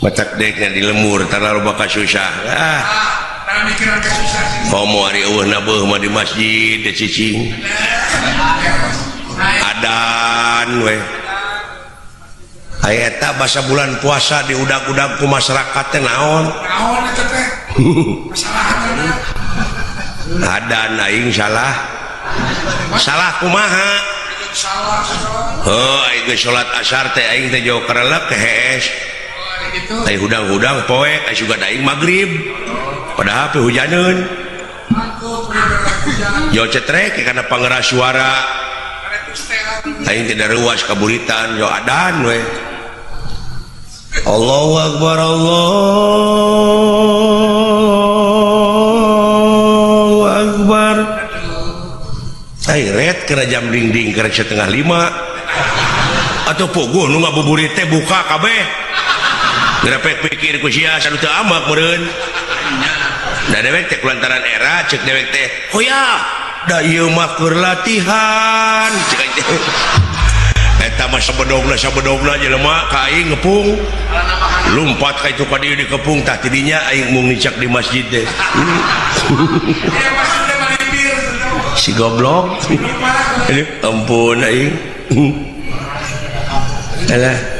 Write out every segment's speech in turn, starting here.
Matak dek di lemur terlalu bakal susah. Ah. Komo ari eueuh nabeuh mah di masjid teh cicing. Adan we. Aya eta basa bulan puasa diudag-udag ku masyarakat teh naon? Naon eta teh? Masalahan. Adan aing salah. Salah kumaha? Salah. Heuh, aing geus salat asar teh aing teh jauh karelek hees. Gitu. Ai hudang-hudang poek ai sugan aing magrib. Padahal pe hujaneun. Yo cetrek karena pangeras suara. Aing tidak ruas kaburitan yo adan we. Allahu akbar, Allahu akbar. Ai ret kena jam dingding kena 4:30. Atau puguh nu ngabuburit teh buka kabeh. Gerepek pikir ku sia sanu teu amak meureun. Da dewek teh kulantaran era cek dewek teh, "Hoya, da ieu mah keur latihan." Cek aing teh. Eta mah sabedogna sabedogna jelema ka aing ngepung. Lumpat ka itu ka dieu dikepung tah tidinya aing mung nicak di masjid teh. Si goblok. Aduh, ampun aing. Alah.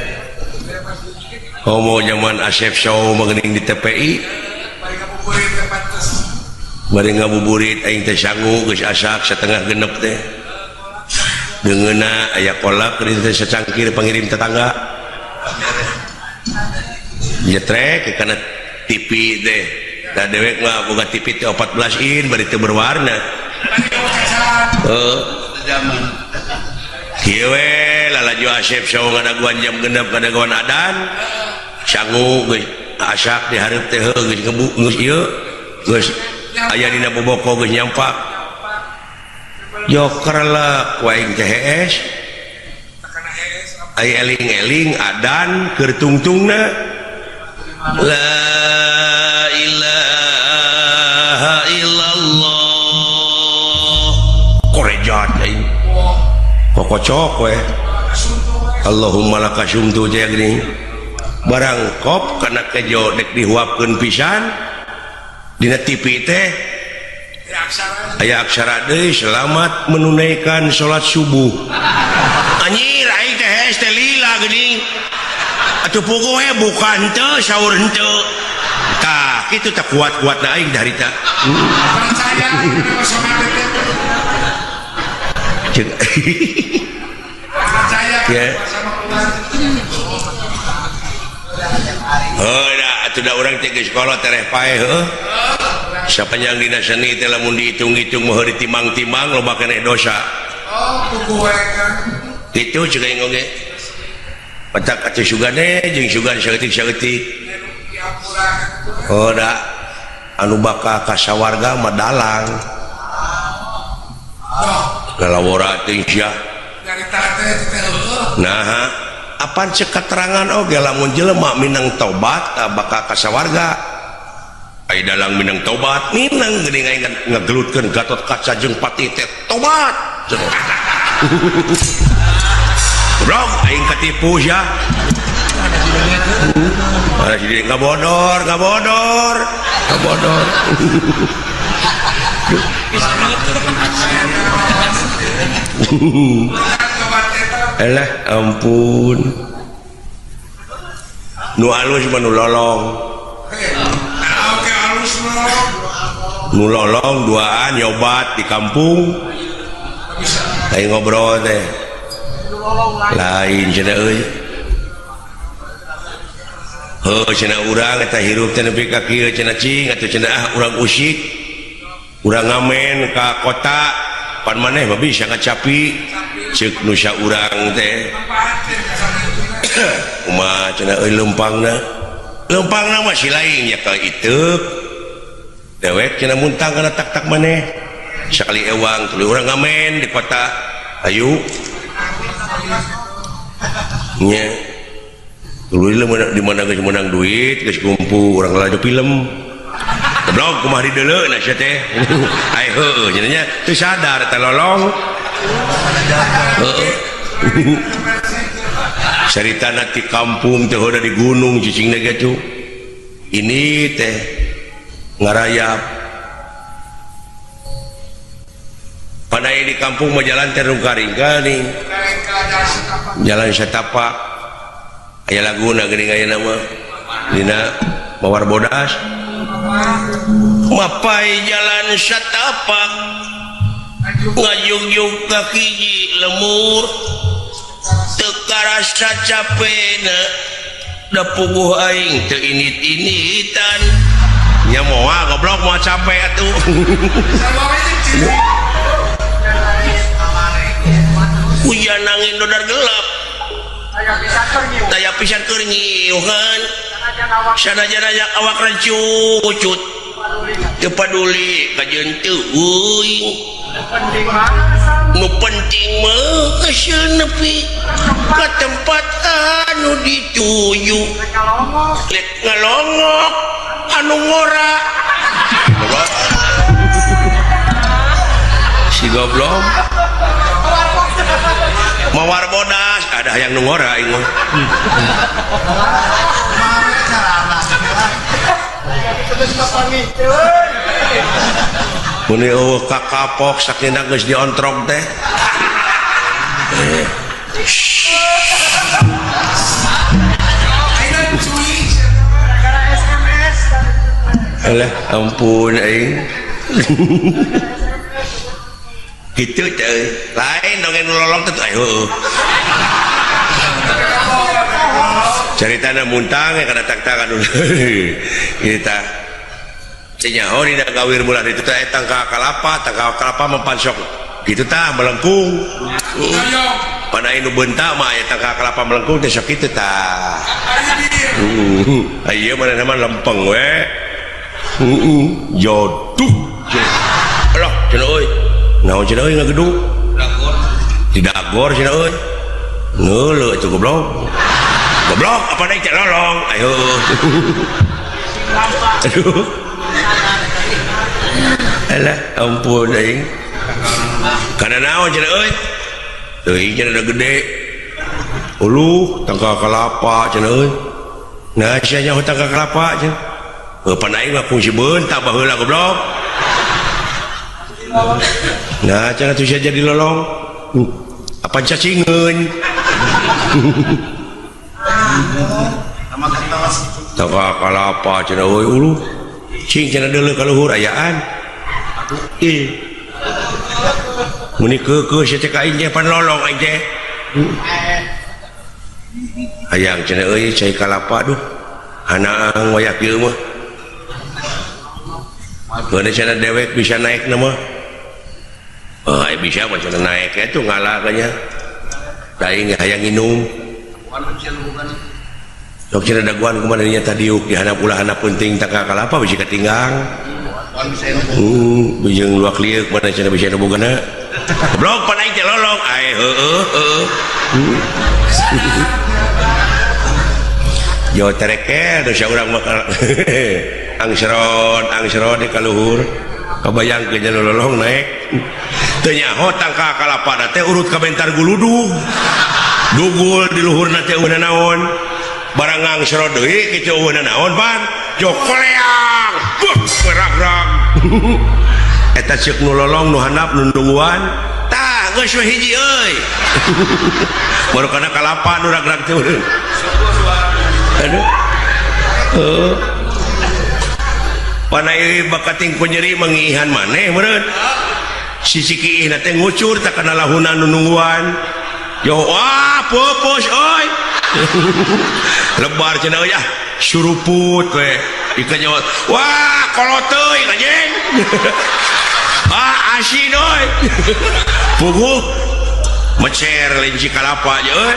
Homo zaman Asep Show mah geuning di TPI. Bari ngabuburit aing teh sangu geus asak 5:30 teh. Deungeunna aya kolak di teh secangkir pangirim tetangga. Nyetrek kana TV teh. Da dewek mah boga TV teh 14 in bari teu berwarna. Heuh. Kieu we lalajo Asep Show ngadaguan jam 6 ngadaguan adan. Sangu geus asak di hareup teh heuh geus ngebu geus ieu geus aya dina boboko geus nyampak. Joker lah ku aing teh hees. Ai eling-eling adan keur tungtungna. La ilaha illallah. Korejat aing. Kokocok we. Allahumma laka sumtu teh geuning. Barang kop kana kejo dek dihuapkeun pisan dina TV teh aya aksara deui selamat menunaikan salat subuh. Anjir aing teh hees teh lila geuning. Atuh puguh we buka henteu sahur henteu. Tah kitu teh kuat-kuatna aing harita. Percaya Cek. Percaya. Ya. Sama keluarga. Heuh da atuh da urang teh geus kolot tereh paeh heuh. Sapanjang dina seni teh lamun dihitung-hitung mah ditimang-timang loba keneh dosa. Oh, puguh we kan. Kitu cek aing oge. Petak atuh sugane jeung sugan saeutik-saeutik. Oh da anu bakal ka sawarga mah dalang. Lalawora teh sia. Nyarita teh teh heueuh. Nah, apan cek keterangan oge lamun jelema minang tobat tah bakal ka sawarga. Ai dalang minang tobat, minang geuning aing ngegelutkeun Gatot Kaca jeung Patih teh tobat. Goblok aing katipu sia. Ada si Dede ngabodor, ngabodor, ngabodor. Elah ampun. Nu alus mah nu lolong. Oke alus lolong. Nu lolong duaan nyobat di kampung. Aing ngobrol teh. Lain cenah euy. Heuh cenah urang eta hirup teh nepi ka kieu cenah cing atuh cenah ah urang usik. Urang ngamen ka kota pan maneh mah bisa ngacapi ceuk nu saurang teh. Kumaha cenah euy leumpangna? Leumpangna mah si lain ya ka iteuk. Dewek cenah muntang kana tak-tak maneh. Sakali ewang tuluy urang ngamen di kota. Ayu. Nya. Tuluy di mana geus menang duit, geus kumpul urang lalajo film. Goblok kumaha dideuleu na sia teh. Ai heueuh cenah nya teu sadar teh lolong. Heueuh. Caritana ti kampung teh udah di gunung cicingna ge ini teh ngarayap. Panai di kampung mah jalan teh rungka-ringka nih. Jalan setapak. Aya laguna geuning aya mah. Dina Mawar Bodas. Mapai jalan setapak. Ngajugjug ka hiji lemur. Teu karasa capena. Da puguh aing teu init-initan. Nya moal goblok moal capek atuh. Hujan angin dodar gelap. Taya pisan keur nyiuhan. Sanajan awak rancucut. Teu paduli kajeun teu euing. Nu penting mah hasil nepi ka tempat anu dituju. Lek ngalongok anu ngora. Si goblok. Mawar Bodas ada yang nungora aing mah. Mun eueuh kakapok sakina geus diontrog teh. Alah ampun aing. Gitu teh lain dongeng lolong teh ayo. Caritana muntang ya kana tak-takan kita nyaho dina gawir bulan itu teh tangka kalapa, tangka kalapa mempansok gitu tah melengkung. Pana nu beunta mah aya tangka kalapa melengkung teh sok kitu tah. Ieu mana mah lempeng we. Joduh. Alah cenah euy. Naon cenah euy ngagedug? Dagor. Di dagor cenah euy. Ngeuleuh atuh goblok. Goblok apa naik teh lolong. Ayo. Aduh. Alah ampun aing. Kana naon cenah euy? Teuing cenah da gede. Uluh tangka kalapa cenah euy. Nah sia nyaho tangka kalapa cenah. Heuh pan aing mah fungsi beunta baheula goblok. Nah cenah tuh sia jadi lolong. Apa cacingeun? Tangka kalapa cenah euy uluh. Cing cenah deuleu ka luhur ayaan. Ih. Muni keukeuh sia teh ka aing teh pan lolong aing teh. Hayang cenah euy cai kalapa duh. Hanaang wayah kieu mah. Heuh cenah dewek bisa naik na mah. Oh, bisa mah cenah naik atuh ngalah nya. Da aing hayang nginum. Sok cenah daguan kumaha nya tadiuk di handap ulah handap penting tangka kalapa bisi katinggang. Bijeng luak liuk mana cenah bisa nu bogana. Goblok pan aing teh lolong. Ae heueuh heueuh. Jo terekel dosa urang mah angsron angsron di kaluhur. Kabayangkeun nya lolong naik. Teu nyaho tangka kalapa teh urut ka bentar guludug. Dugul di luhurna teh eueuh naon. Barang ngangsro deui kitu eueuh naon pan. Jo koleang. Buh rag-rag. Eta ceuk nu lolong nu handap nu nungguan. Tah geus we hiji euy. Baru kana kalapa nu rag-rag teh. Aduh. Heuh. Panai bakating ku nyeri mangihan maneh meureun. Sisi kiihna teh ngucur tak kana lahuna nu nungguan. Yo wah pupus euy. Lebar cenah euy ah suruput we. Ikan nyawa wah kolot teuing anjing. Ah asin euy. Puguh mecer lenci kalapa aja euy.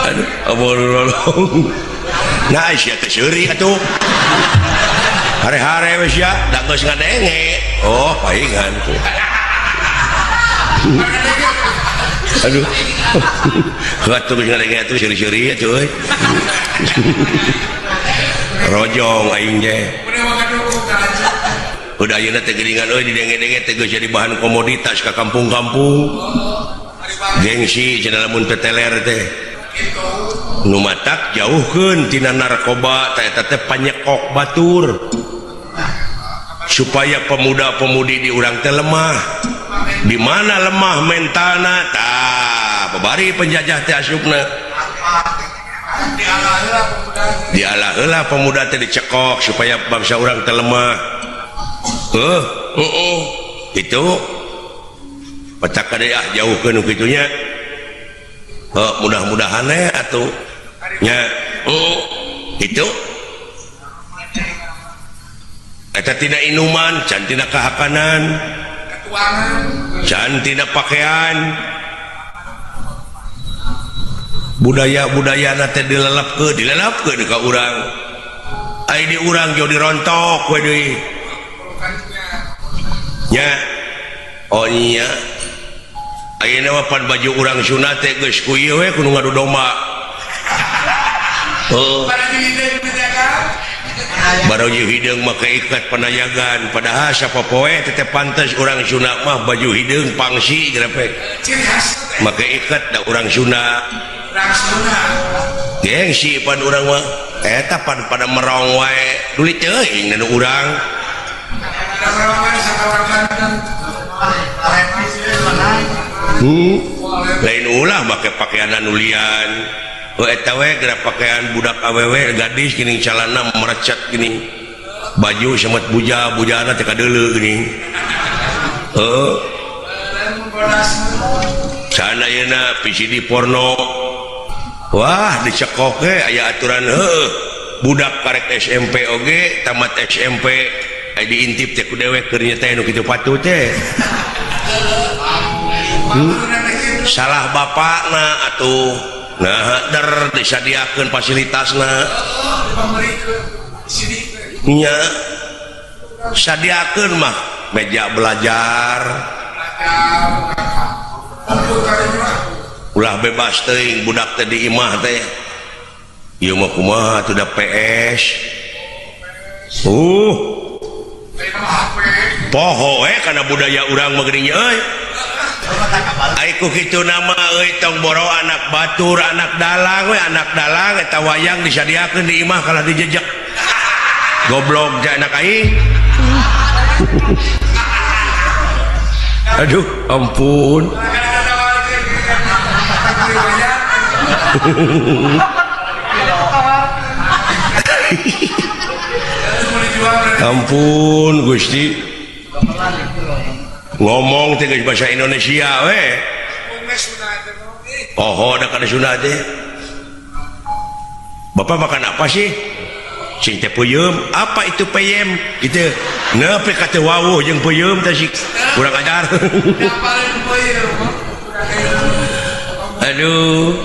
Aduh, abon lolong. Nah, sia teh seuri atuh. Hare-hare we sia, da geus ngadenge. Oh, paingan tuh. Aduh. Atuh geus ngadenge atuh seuri-seuri atuh euy. Rojong aing teh. Udah ayeuna teh geuningan euy didenge-denge teh geus jadi bahan komoditas ka kampung-kampung. Gengsi cenah lamun teu teler teh. Nu matak jauhkeun tina narkoba teh eta teh panyekok batur. Supaya pemuda-pemudi di urang teh lemah. Di mana lemah mentalna tah babari penjajah teh asupna. Dialah heula pemuda teh dicekok supaya bangsa urang teh lemah. Itu pecak kade ah jauhkeun nu kitu nya. Mudah-mudahan we atuh nya. Itu eta tina inuman, can tina kahakanan, can tina pakaian. Budaya-budayana teh dilelepkeun ka urang. Ai di urang jauh dirontok we deui. Nya. Oh iya. Ayeuna mah pan baju urang Sunda teh geus ku ieu we kudu ngadu domba. Oh. Baru hideung make ikat panayagan padahal sapopoe teh pantes urang Sunda mah baju hideung pangsi grepek. Make ikat da urang Sunda. Gengsi pan urang mah eta pan pada merong wae dulit teuing nu urang. Lain ulah make pakaian anu lian. Oh eta we geura pakaian budak awewe gadis geuning calana merecet geuning. Baju semet buja bujana teh kadeuleu geuning. Heuh. Sana ayeuna VCD porno. Wah dicekok ge aya aturan heueuh. Budak karek SMP oge tamat SMP aya diintip teh ku dewek keur nya teh nu kitu patut teh. Salah bapakna atuh. Nah, der disadiakeun fasilitasna. Nya sadiakeun mah meja belajar. Ulah bebas teuing budak teh di imah teh. Ieu mah kumaha atuh da PS. Poho we kana budaya urang mah geuning euy. Ai ku kitu nama euy tong boro anak batur anak dalang we anak dalang eta wayang disadiakeun di imah kalah dijejek. Goblok ja anak aing. Aduh ampun. Ampun Gusti. Ngomong teh geus bahasa Indonesia we. Oh, da kana Sunda teh. Bapak makan apa sih? Cing teh peuyeum. Apa itu peyem? Gitu. Nepi ka teu wawuh jeung peuyeum teh sih. Kurang ajar. Aduh.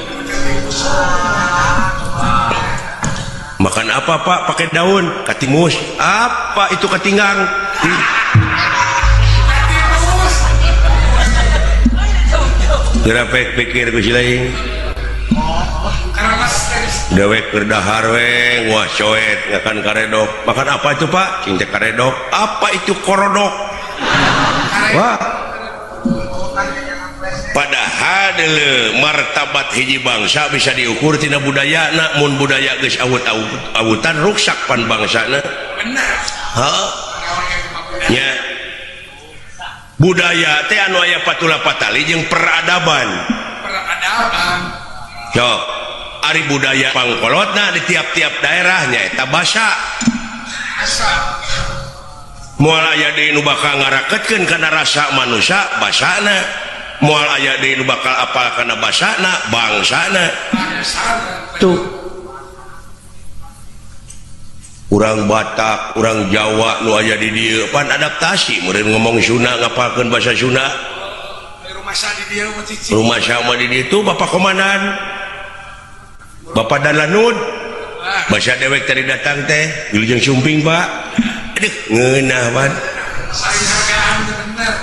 Makan apa Pak? Pakai daun, katimus. Apa itu katinggang? Gerapek pikir ku si lain. Dewek keur dahar we, wah coet ngakan karedok. Makan apa itu Pak? Cing teh karedok. Apa itu korodok? Wah. Padahal deuleu martabat hiji bangsa bisa diukur tina budayana, mun budaya geus awut-awutan ruksak pan bangsana. Bener. Heuh. Nya. Budaya teh anu aya patula patali jeung peradaban. Peradaban. Sok, ari budaya pangkolotna di tiap-tiap daerah nyaeta basa. Moal aya deui nu bakal ngaraketkeun kana rasa manusia basana. Moal aya deui nu bakal apal kana basana bangsana. Tuh. Urang Batak, urang Jawa nu aya di dieu pan adaptasi meureun ngomong Sunda ngapalkeun bahasa Sunda. Rumah sama di dieu tuh Bapak Komandan. Bapak dan Lanud. Bahasa dewek tadi datang teh, wilujeng sumping, Pak. Aduh, ngeunah pan.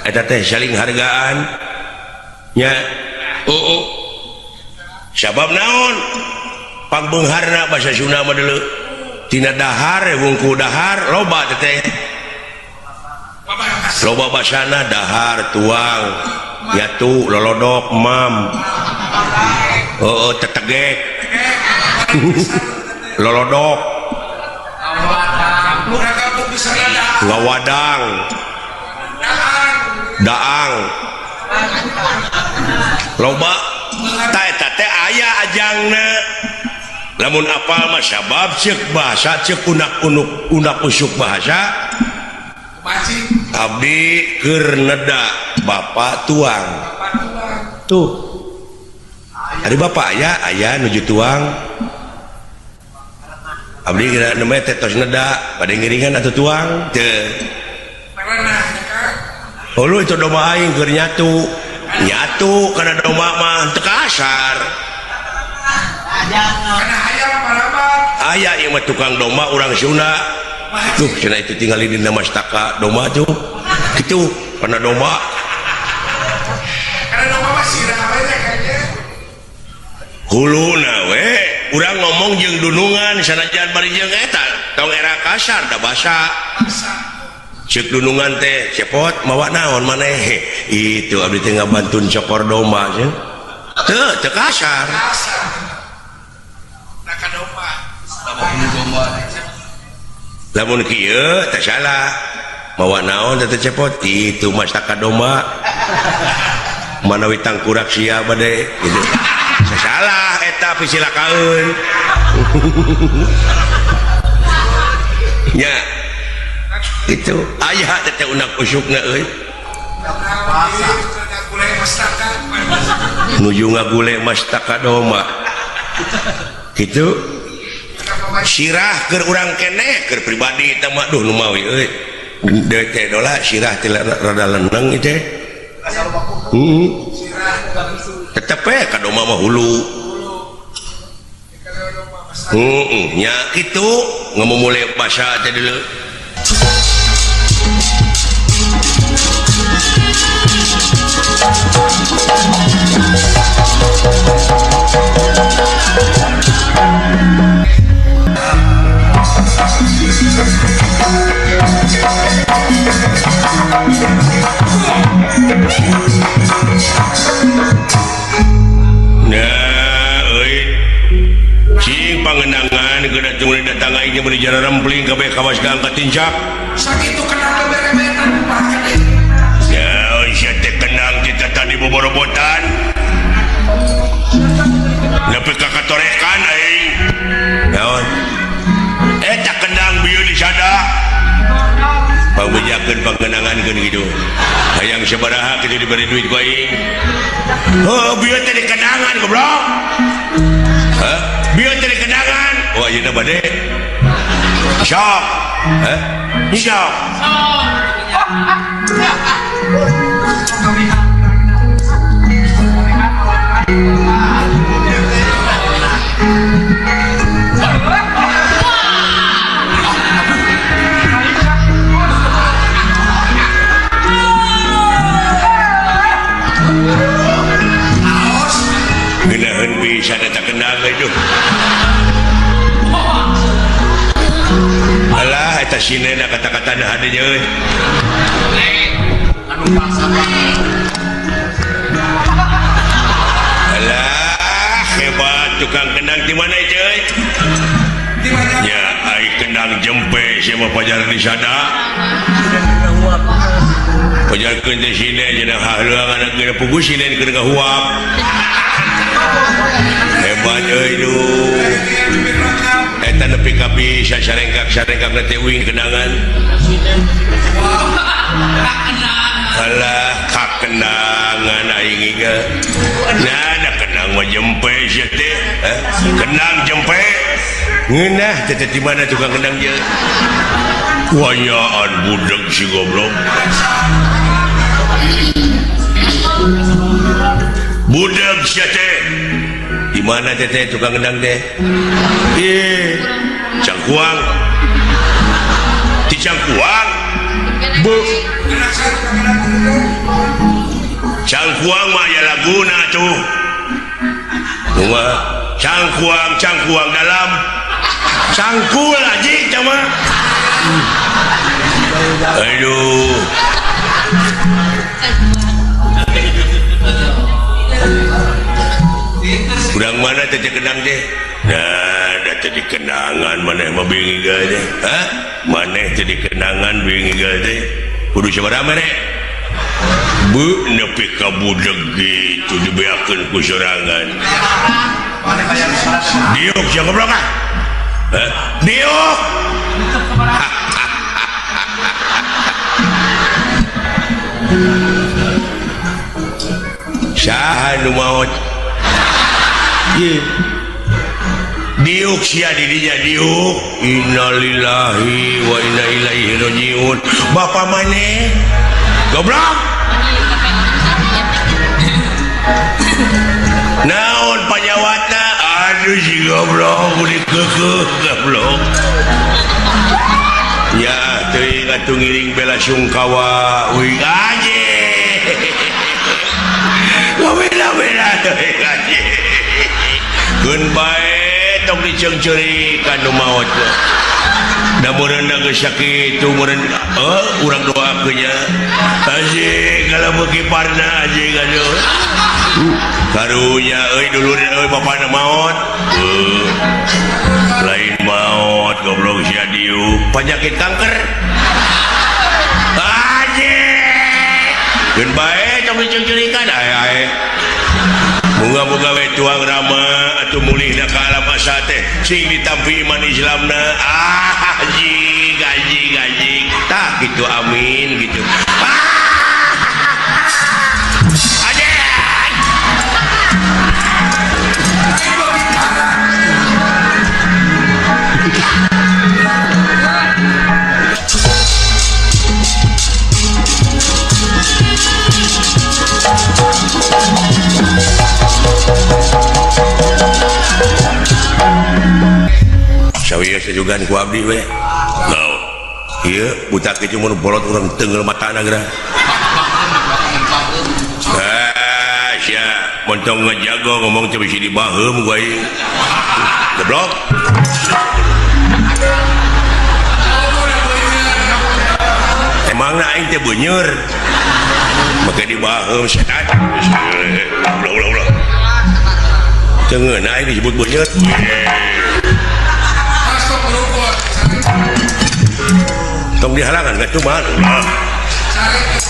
Eta teh saling hargaan. Nya. Oh. Sabab naon? Pangbeungharna bahasa Sunda mah deuleu. Tina dahar wungku dahar loba teh. Loba basana dahar tuang. Yatu lolodok mam. Heeh tetegek. Lolodok. Ngawadang. Daang. Loba ta eta teh aya ajangna. Lamun apal mah sabab ceuk bahasa ceuk unak-unuk unak usuk bahasa. Abdi keur neda bapak tuang. Tuh. Ari bapak aya aya nuju tuang. Abdi kira nembe teh tos neda bade ngiringan atuh tuang teu. Hulu itu domba aing keur nyatu. Nyatu kana domba mah teu kasar. Aya ieu mah tukang domba urang Sunda. Tuh cenah itu tinggali dina mastaka domba tuh. Kitu kana domba. Kana domba mah sirah we kayaknya. Huluna we urang ngomong jeung dunungan sanajan bari jeung eta tong era kasar da basa. Ceuk dunungan teh cepot mawa naon maneh. Itu abdi teh ngabantun cokor domba cenah. Teu teu kasar. Lamun kieu teh salah. Mawa naon teh cepot itu mastaka domba. Manawi tangkurak sia bade gitu. Salah eta pisilakaeun. Nya. Itu aya teh unak usukna euy. Nuju ngagule mastaka domba. Kitu. Sirah keur urang keneh keur pribadi teh mah duh nu mawi euy. Deui teh dola sirah teh rada leneng ieu teh. Heeh. Tetep we ka domba mah hulu. Heeh, nya kitu ngamumule basa teh deuleu. Nah, euy. Cing pangenangan geuna tunggu datang aing meuli jara rempling kabeh kawas ka angkat tincak. Sakitu kenang berebetan bahkan. Ya, euy sia teh kenang kita tadi boborobotan. Nepi ka katorekan aing. Naon? Eta kendang bieu di sada. Pangbejakeun pangenangankeun kitu. Hayang sabaraha kitu diberi duit ku aing. Heuh, bieu teh dikenangan goblok. Hah? Bieu teh dikenangan. Oh, ayeuna bade. Sok. Hah? Sok. Geunaheun pisan eta kendang euy. Alah eta sinena kata-kata hadinya euy. Alah hebat tukang kendang di mana itu euy? Di mana? Ya ai kendang jempe sia mah pajar di sada. Pajarkeun teh sine cenah hahleuangan geus puguh sine keur ngahuap. Hebat euy duh. Eta nepi ka bisa sarengkak-sarengkak teh uing kenangan. Alah kakenangan aing ieu. Nah, da kenang mah jempe sia teh. Kenang jempe. Ngeunah teh di mana tukang kendang ieu? Wayaan budeg si goblok. Budeg sia teh. Di mana teh tukang kendang teh? Ih, Cangkuang. Di Cangkuang. Bu. Cangkuang mah aya laguna tuh. Kumaha? Cangkuang, cangkuang dalam. Cangkul aji teh mah. Aduh. Urang mana teh kenang teh? Nah, da teh kenangan maneh mah bingung teh. Hah? Maneh teh kenangan bingung teh. Kudu sabaraha mere? Bu nepi ka budeg gitu dibeakeun ku sorangan. Diuk sia goblok ah. Hah? Diuk. Saha nu maot? Ye. Diuk sia di dinya diuk. Innalillahi wa inna ilaihi rajiun. Bapa maneh? Goblok. Naon panyawatna? Aduh si goblok kudu keukeuh goblok. Ya teuing atuh ngiring bela sungkawa uing anjing. Beda-beda teuing anjing. Keun bae tong diceungceurikan nu maot. Da meureun geus sakitu meureun urang doakeun nya. Anjing kalau beuki parna anjing aduh. Karunya euy dulur euy bapana maot. Lain maot goblok sia diuk penyakit kanker. Anjing. Keun bae tong diceungceurikan ae ae. Moga-moga we tuang rama atuh mulihna ka alam asa teh sing ditampi iman Islamna. Ah anjing anjing anjing. Tah kitu amin gitu. Ah! Anjing. Sawieu sejugan ku abdi we. Naon? Ieu butak kitu mun bolot urang teunggeul matana geura. Ah, sia montong ngajago ngomong teh bisi dibaheum ku aing. Goblok. Emangna aing teh beuneur. Make dibaheum setan. Ulah ulah ulah. Teu ngeunah aing disebut beuneur. Tong dihalangan ka cuman.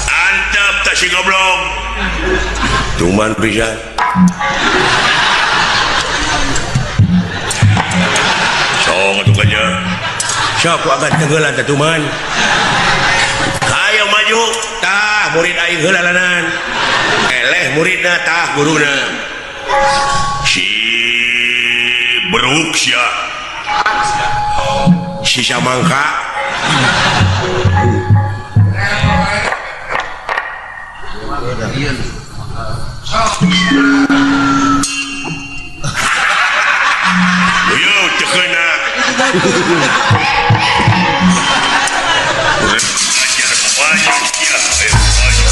Antep tah si goblok. Cuman pisan. Sok atuh kanya. Sok ku agan tenggelan teh cuman. Hayo maju tah murid aing heula lanan. Eleh muridna tah guruna. Si beruk sia. Sisa mangka. Yo teu keuna. Ajar bapaknya sia. Ayo maju.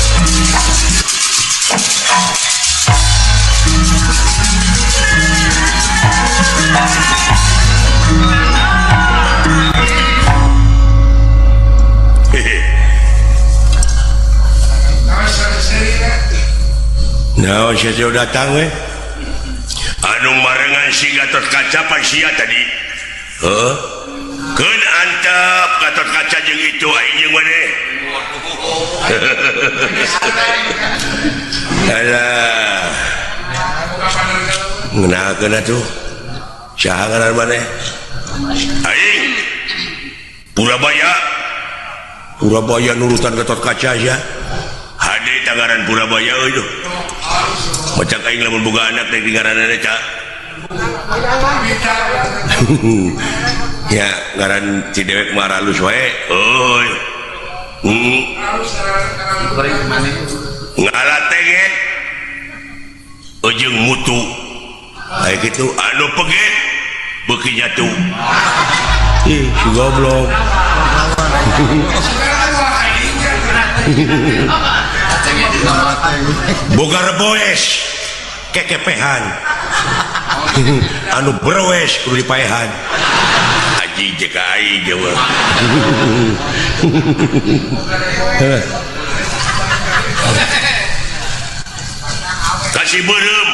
Naon sia jauh datang we? Anu marengan si Gatot Kaca pan sia tadi. Heuh. Keun antep Gatot Kaca jeung itu aing jeung maneh. Alah. Ngeunahkeun atuh. Saha ngaran maneh? Aing. Purabaya. Purabaya nurutan Gatot Kaca sia. Hade tangaran Purabaya euy duh. Macak aing lamun boga anak teh ngaranna ca. Ya ngaran si dewek mah alus wae. Euy. Ngalatenget ujung mutu. Aya kitu anu peget beuki nyatu. Ih, si goblok. Boga reboes kekepehan. Anu berwes kudu dipaehan. Haji jeung aing jeung. Kasih beureum.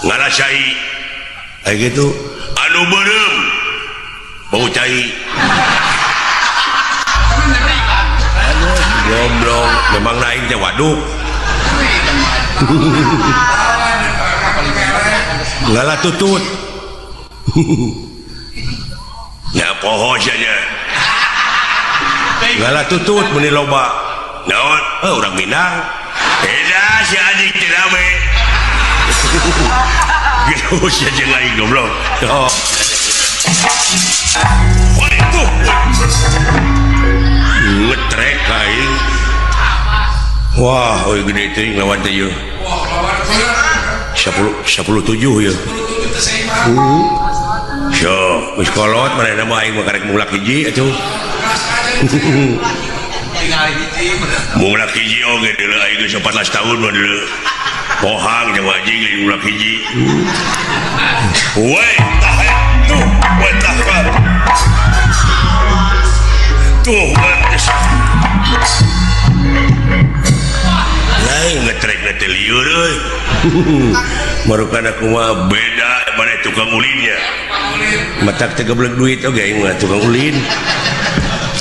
Ngala cai. Kayak gitu. Anu beureum bau cai. Goblok, memang naik teh waduk. Ngala tutut. Ya poho nya. Ngala tutut meuni loba. Naon? Oh, urang Minang. Eda si anjing teh rame. Gitu sia jeung aing goblok. Oh. Woi tuh. Ngetrek aing. Wah, euy gede teuing lawan teh ieu. 10 17 ieu. So, geus kolot manehna mah aing mah karek mulak hiji atuh. Mulak hiji oge deuleu aing geus 14 tahun mah deuleu. Pohang jeung anjing lain mulak hiji. Woi, tah tuh, woi tah. Tuh, lain ngetrek teh lieur euy. Marukan aku mah beda mana tukang ulinnya. Matak teh geblek duit oge aing mah tukang ulin.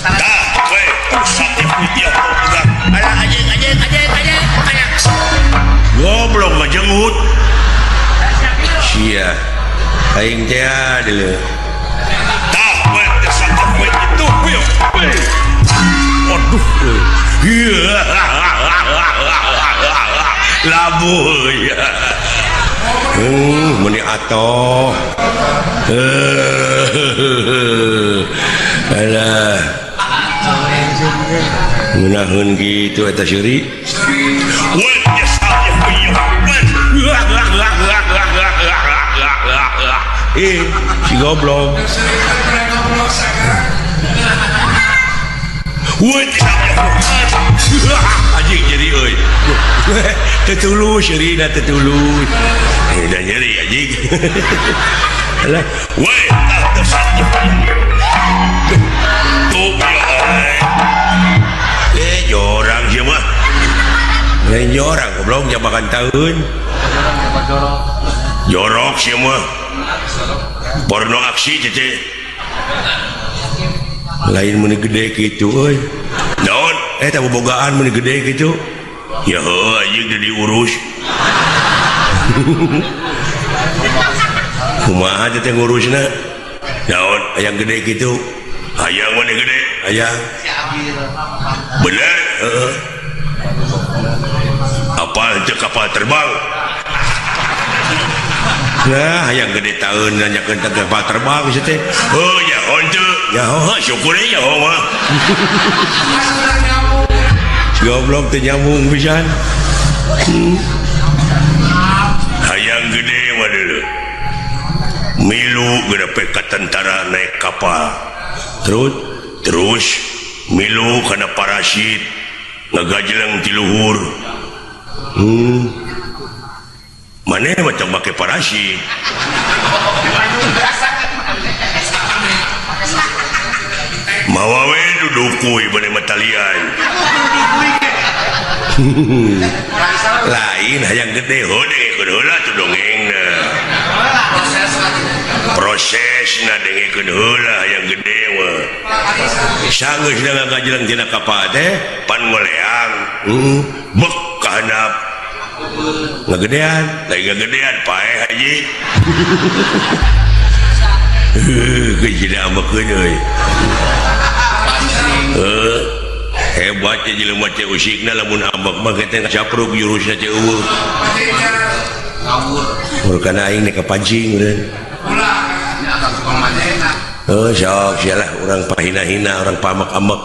Tah, we, sakit dia pegang. Alah anjing anjing anjing anjing. Goblok ngajenggut. Sia. Aing teh deuleu. Tah, we, sakit we itu. Aduh, euy. Labuh ya. Meni atoh. Alah. Ngeunaheun kitu eta seuri. Si goblok. Anjing nyeri euy. Teu tulus nyerina teu tulus. Da nyeri anjing. Alah, we tuh jorang ieu mah. Lain jorang goblok jabakan taeun. Jorok ieu mah. Porno aksi teh. Lain meuni gede kitu euy. Naon? Eta bobogaan meuni gede kitu. Ya heuh anjing teu diurus. Kumaha teh ngurusna? Naon hayang gede kitu? Hayang meuni gede, hayang. Bener? Heeh. Apal teu kapal terbang? Nah, hayang gede taeun nanyakeun teh kapal terbang sia teh. Heuh nyaho teu? Nyaho, syukur we nyaho mah. Goblok teu nyambung pisan. Hayang gede mah deuleu. Milu geura ka tentara naik kapal. Terus milu kana parasit ngagajleng ti luhur. Maneh mah tong make parasit. Mawa we dudukuy bade matalian. Lain hayang gede heuh dengekeun heula tuh dongengna. Prosesna dengekeun heula hayang gede mah. Sanggeus ngagajleng tina kapal teh pan ngoleang. Bek ka handap. Ngagedean, lain ngagedean paeh haji. Heuh, geus ambekeun euy. Hebat ya jelema teh usikna lamun ambek mah teh capruk jurusna teh eueuh. Ngawur. Murkana aing nek kapancing eureun. Heuh sok sia lah urang pahina-hina urang pamak-amek.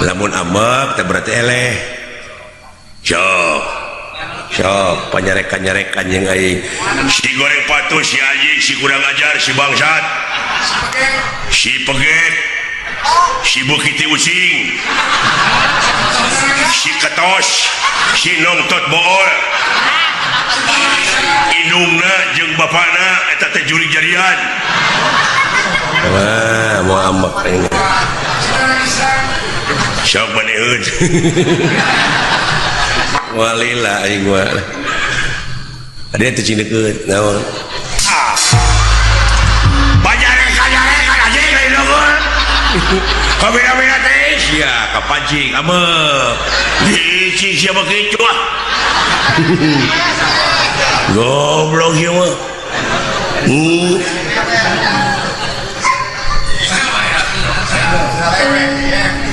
Lamun ambek teh berarti eleh. Sok. Sok panyarekan-nyarekan jeung aing. Si goreng patuh si anjing si kurang ajar si bangsat. Si peget. Si bukiti ucing. Si ketos, si nongtot bool. Indungna jeung bapana eta teh jurig jarian. Wah, mau ambek aing. Sok maneun. Walila aing mah. Ada teh cing deukeut naon? Ah. Bajarekan anjing lain unggul. Kabina-bina teh sia kapancing ameh. Diicing sia mah kitu ah. Goblok ieu mah.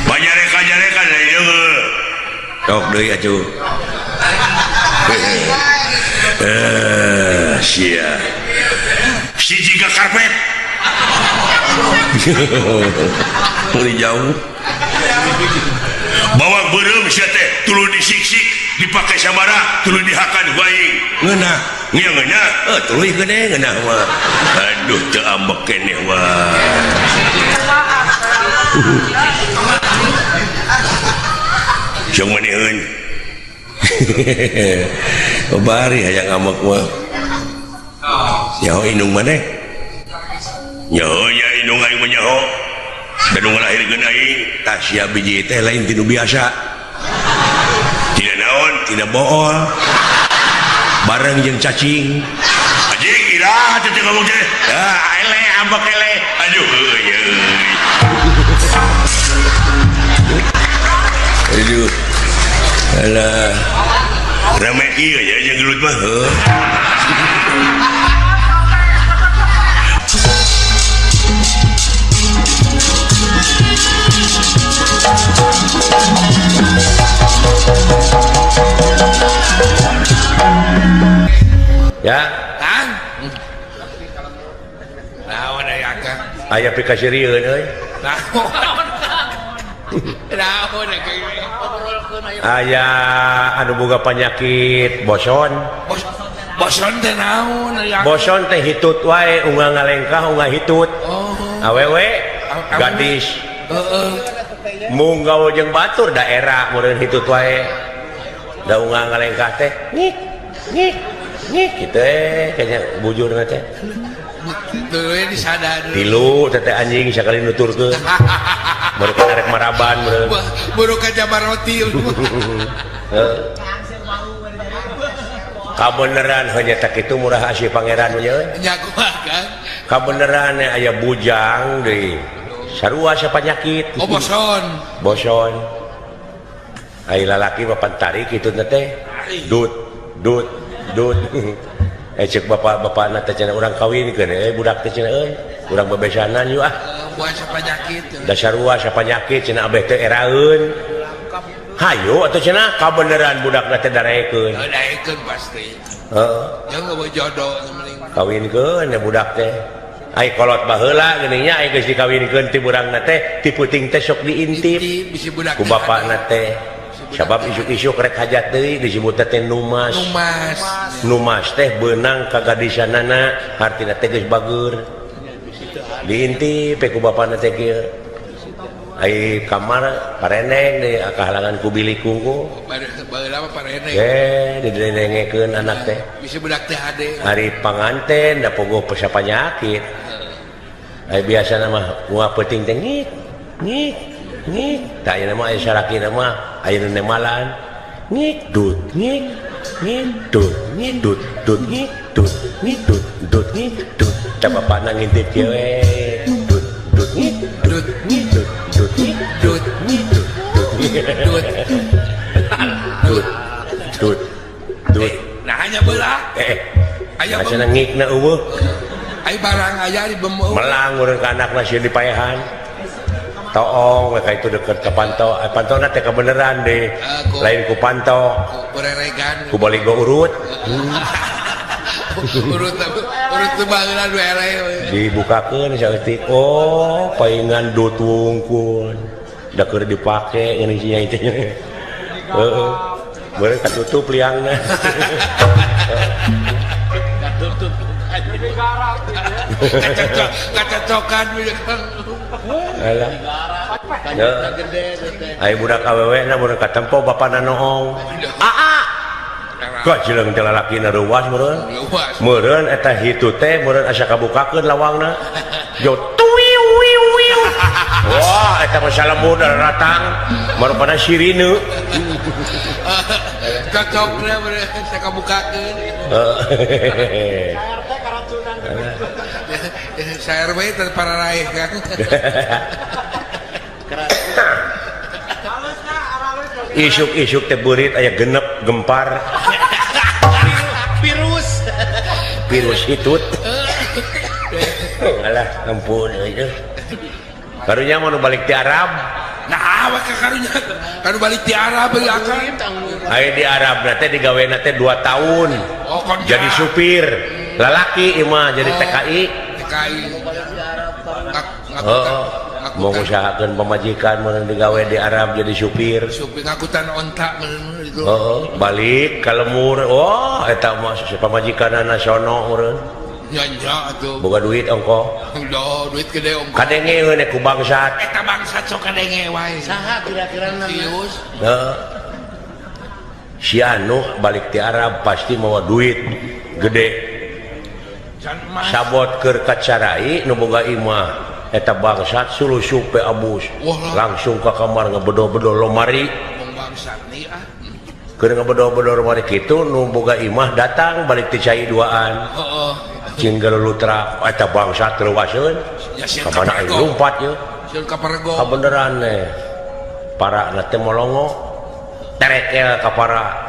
Bajarekan lain unggul. Tok deui atuh. Sia. Si jiga karpet. Mulai jauh. Bawang beureum sia teh tuluy disiksik, dipake sabara, tuluy dihakan ku aing. Ngeunah, ngeunah, tuluy gede ngeunah mah. Aduh teu ambek keneh mah. Jeung maneheun. Bari hayang ambek mah. Nyaho indung maneh? Nyaho nya indung aing mah nyaho. Da nu ngalahirkeun aing tah sia biji teh lain ti nu biasa. Tidak naon, tidak bool. Bareng jeung cacing. Anjing iraha teh ngomong teh. Ah eleh ambek eleh. Aduh euy euy. Aduh. Alah. Rame ieu nya jeung gelut mah. Heuh. Ya, Kang. Naon aya Kang? Aya pikasirieun euy. Naon? Naon aya anu boga penyakit boson. Boson teh naon aya? Boson teh hitut wae unggal ngalengkah unggal hitut. Oh. Awewe gadis. Heeh. Mung gaul jeung batur daerah meureun hitut wae. Da unggal ngalengkah teh ngik ngik ngik kitu kayaknya bujurna teh. Tuluy disadar. Tilu teh anjing sakali nuturkeun. Baru rek maraban meureun. Buru ka jabar roti. Heeh. Kabeneran hanya tak itu murah asih pangeran nya. Nya kumaha Kang? Kabeneran aya bujang deui. Sarua sapanyakit. Oh boson. Boson. Ai lalaki mah pantarik kitu teh. Dut dut dut. Cek bapak-bapakna teh cenah urang kawinkeun budak teh cenah euy. Urang bebesanan yuk ah. Buat sapanyakit. Da sarua sapanyakit cenah abeh teh eraeun. Hayu atuh cenah kabeneran budakna teh darekeun. Darekeun pasti. Heeh. Jeung eueuh jodoh mending. Kawinkeun ya budak teh. Ai kolot baheula geuning nya ai geus dikawinkeun ti burangna teh ti puting teh sok diintip. Ku bapakna teh. Sabab isuk-isuk rek hajat deui disebut teh numas. Numas. Numas teh beunang ka gadisanana hartina teh geus bageur. Diintip ku bapakna teh kieu. Ai kamar pareneng deui kahalangan ku bilik kungku. Baheula mah pareneng. Didenengekeun anak teh. Bisi budak teh hade. Ari panganten da pogoh panyakit. Ai biasana mah moal peuting teh ngik ngik ngik. Tah ayeuna mah aya salakina mah aya nu nemalan. Ngik dut ngik ngik dut ngik dut dut ngik dut ngik dut dut ngik dut. Tah bapakna ngintip kieu we. Dut dut ngik dut ngik dut dut ngik dut ngik dut dut dut dut dut. Nah hanya belah. Aya cenah ngikna eueuh. Ai barang aya di bemeu. Melang urang ka anakna sieun dipaehan. Toong we ka itu deket ka panto. Pantona teh kabeneran deh. Lain ku panto. Ku reregan. Ku baligo urut. Urut urut teh baheula nu eleh. Dibukakeun saeutik. Oh, paingan dut wungkul. Da keur dipake ngeuning sia teh. Heeh. Beureuh katutup liangna. Katutup. Kacocokan Alah. Ai budak awewe na mun katempo bapana noong. Aa. Kok jeleng teh lalakina reuwas meureun. Meureun eta hitu teh meureun asa kabukakeun lawangna. Jo tuwiu wiu wiu. Wah, eta mah salemur ratang marupana sirine. Cocokna bener saya kabukakeun. Saya RW teh pararaeh kan. Isuk-isuk teh beurit aya genep gempar. Virus. Virus hitut. Alah ampun euy. Karunya mah nu balik ti Arab. Nah, awak ka karunya kanu balik ti Arab euy akang. Aya di Arab na teh digawena teh 2 tahun. Oh, kon jadi supir. Lalaki ieu mah jadi TKI. TKI. Heeh. Mau ngusahakeun pamajikan mun digawe di Arab jadi supir. Supir ngakutan onta meureun itu. Heeh, balik ka lemur. Wah, eta mah pamajikanana sono meureun. Nya nya atuh. Boga duit ongko. Duh, duit gede ongko. Kadenge we ku bangsat. Eta bangsat sok kadenge wae. Saha kira-kira nama? Sius. Heeh. Si anu balik ti Arab pasti mawa duit gede. Sabot keur kacarai nu boga imah. Eta bangsat sulusup pe abus. Langsung ka kamar ngebedo-bedo lomari. Bangsat nih ah. Keur ngebedo-bedo lomari kitu nu boga imah datang balik ti cai duaan. Heeh. Cinggal lutra eta bangsat leuwaseun. Ka mana aya lumpat ye. Sieun ka parego. Kabeneran eh. Para na teh molongo. Terekel ka para.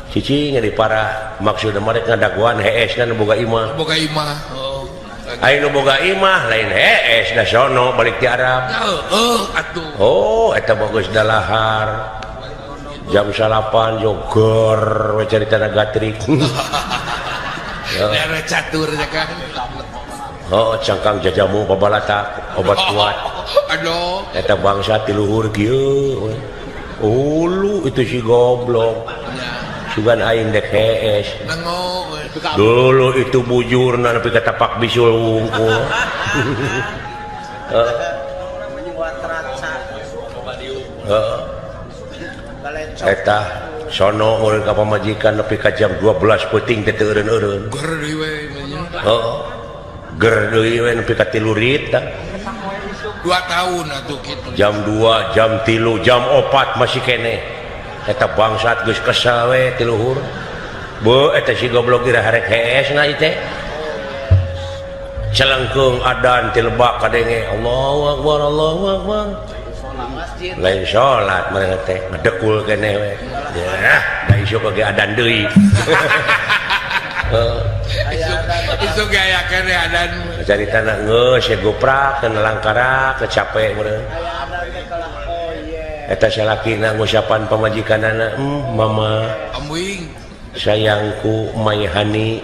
Cicing di para maksudna mah rek ngadaguan hees na nu boga imah. Boga imah. Heeh. Aya nu boga imah lain hees da sono balik ti Arab. Heeh atuh. Oh, eta mah geus dalahar. Jam 9 joger we caritana gatrik. Daerah catur ya kan. Oh, cangkang jajamu pabalatak obat kuat. Aduh. Eta bangsa ti luhur kieu. Ulu itu si goblok. Sugan aing dek hees. Dulu itu bujurna nepi ka tapak bisul wungkul. Heeh. Eta sono meureun ka pamajikan nepi ka jam 12 peuting teh teu eureun-eureun. Ger deui we nya. Heeh. Ger deui we nepi ka 3 rit tah. 2 tahun atuh kitu. Jam 2, jam 3, jam 4 masih keneh. Eta bangsat geus kesel we ti luhur. Beuh eta si goblok ira harek hees na ieu teh. Celengkeung adan ti lebak kadenge Allahu akbar Allahu akbar. Lain salat mereka teh ngedekul keneh we. Ya, da isuk ge adan deui. Heeh. Isuk ge aya keneh adan. Caritana geus ya goprak kana langkara kecape meureun. Eta salakina ngusapan pamajikanana, mama. Ambuing. Sayangku my honey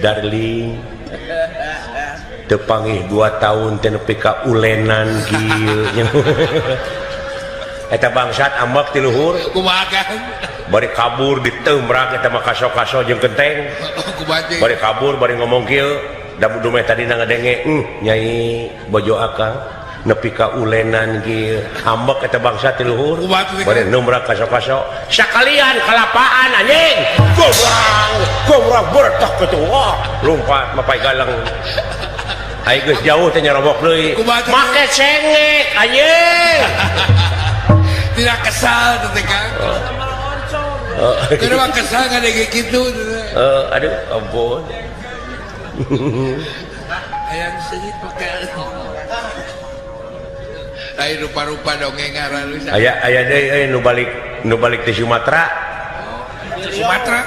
darling. Tepangih 2 tahun teh nepi ka ulenan kieu. Eta bangsat ambek ti luhur. Kumaha kan? Bari kabur diteumrak eta mah kaso-kaso jeung kenteng. Kumaha Bari kabur bari ngomong kieu, da dumeh tadina ngadenge, nyai bojo akang nepi ka ulenan kieu. Ambek eta bangsat ti luhur. Bari neumrak kaso-kaso, sakalian kalapaan anjing. Gobrang, gobrang bertak kitu. Wah, lompat mapai galang. Aing geus jauh teh nyarobok deui. Make cengek anjing. Tidak kesal teh Kang. Keur mah kesal ngadenge kitu. Heeh, aduh ampun. Hayang seungit pake. Lain rupa-rupa dongeng ngaran. Aya aya deui euy nu balik ti Sumatera. Sumatera.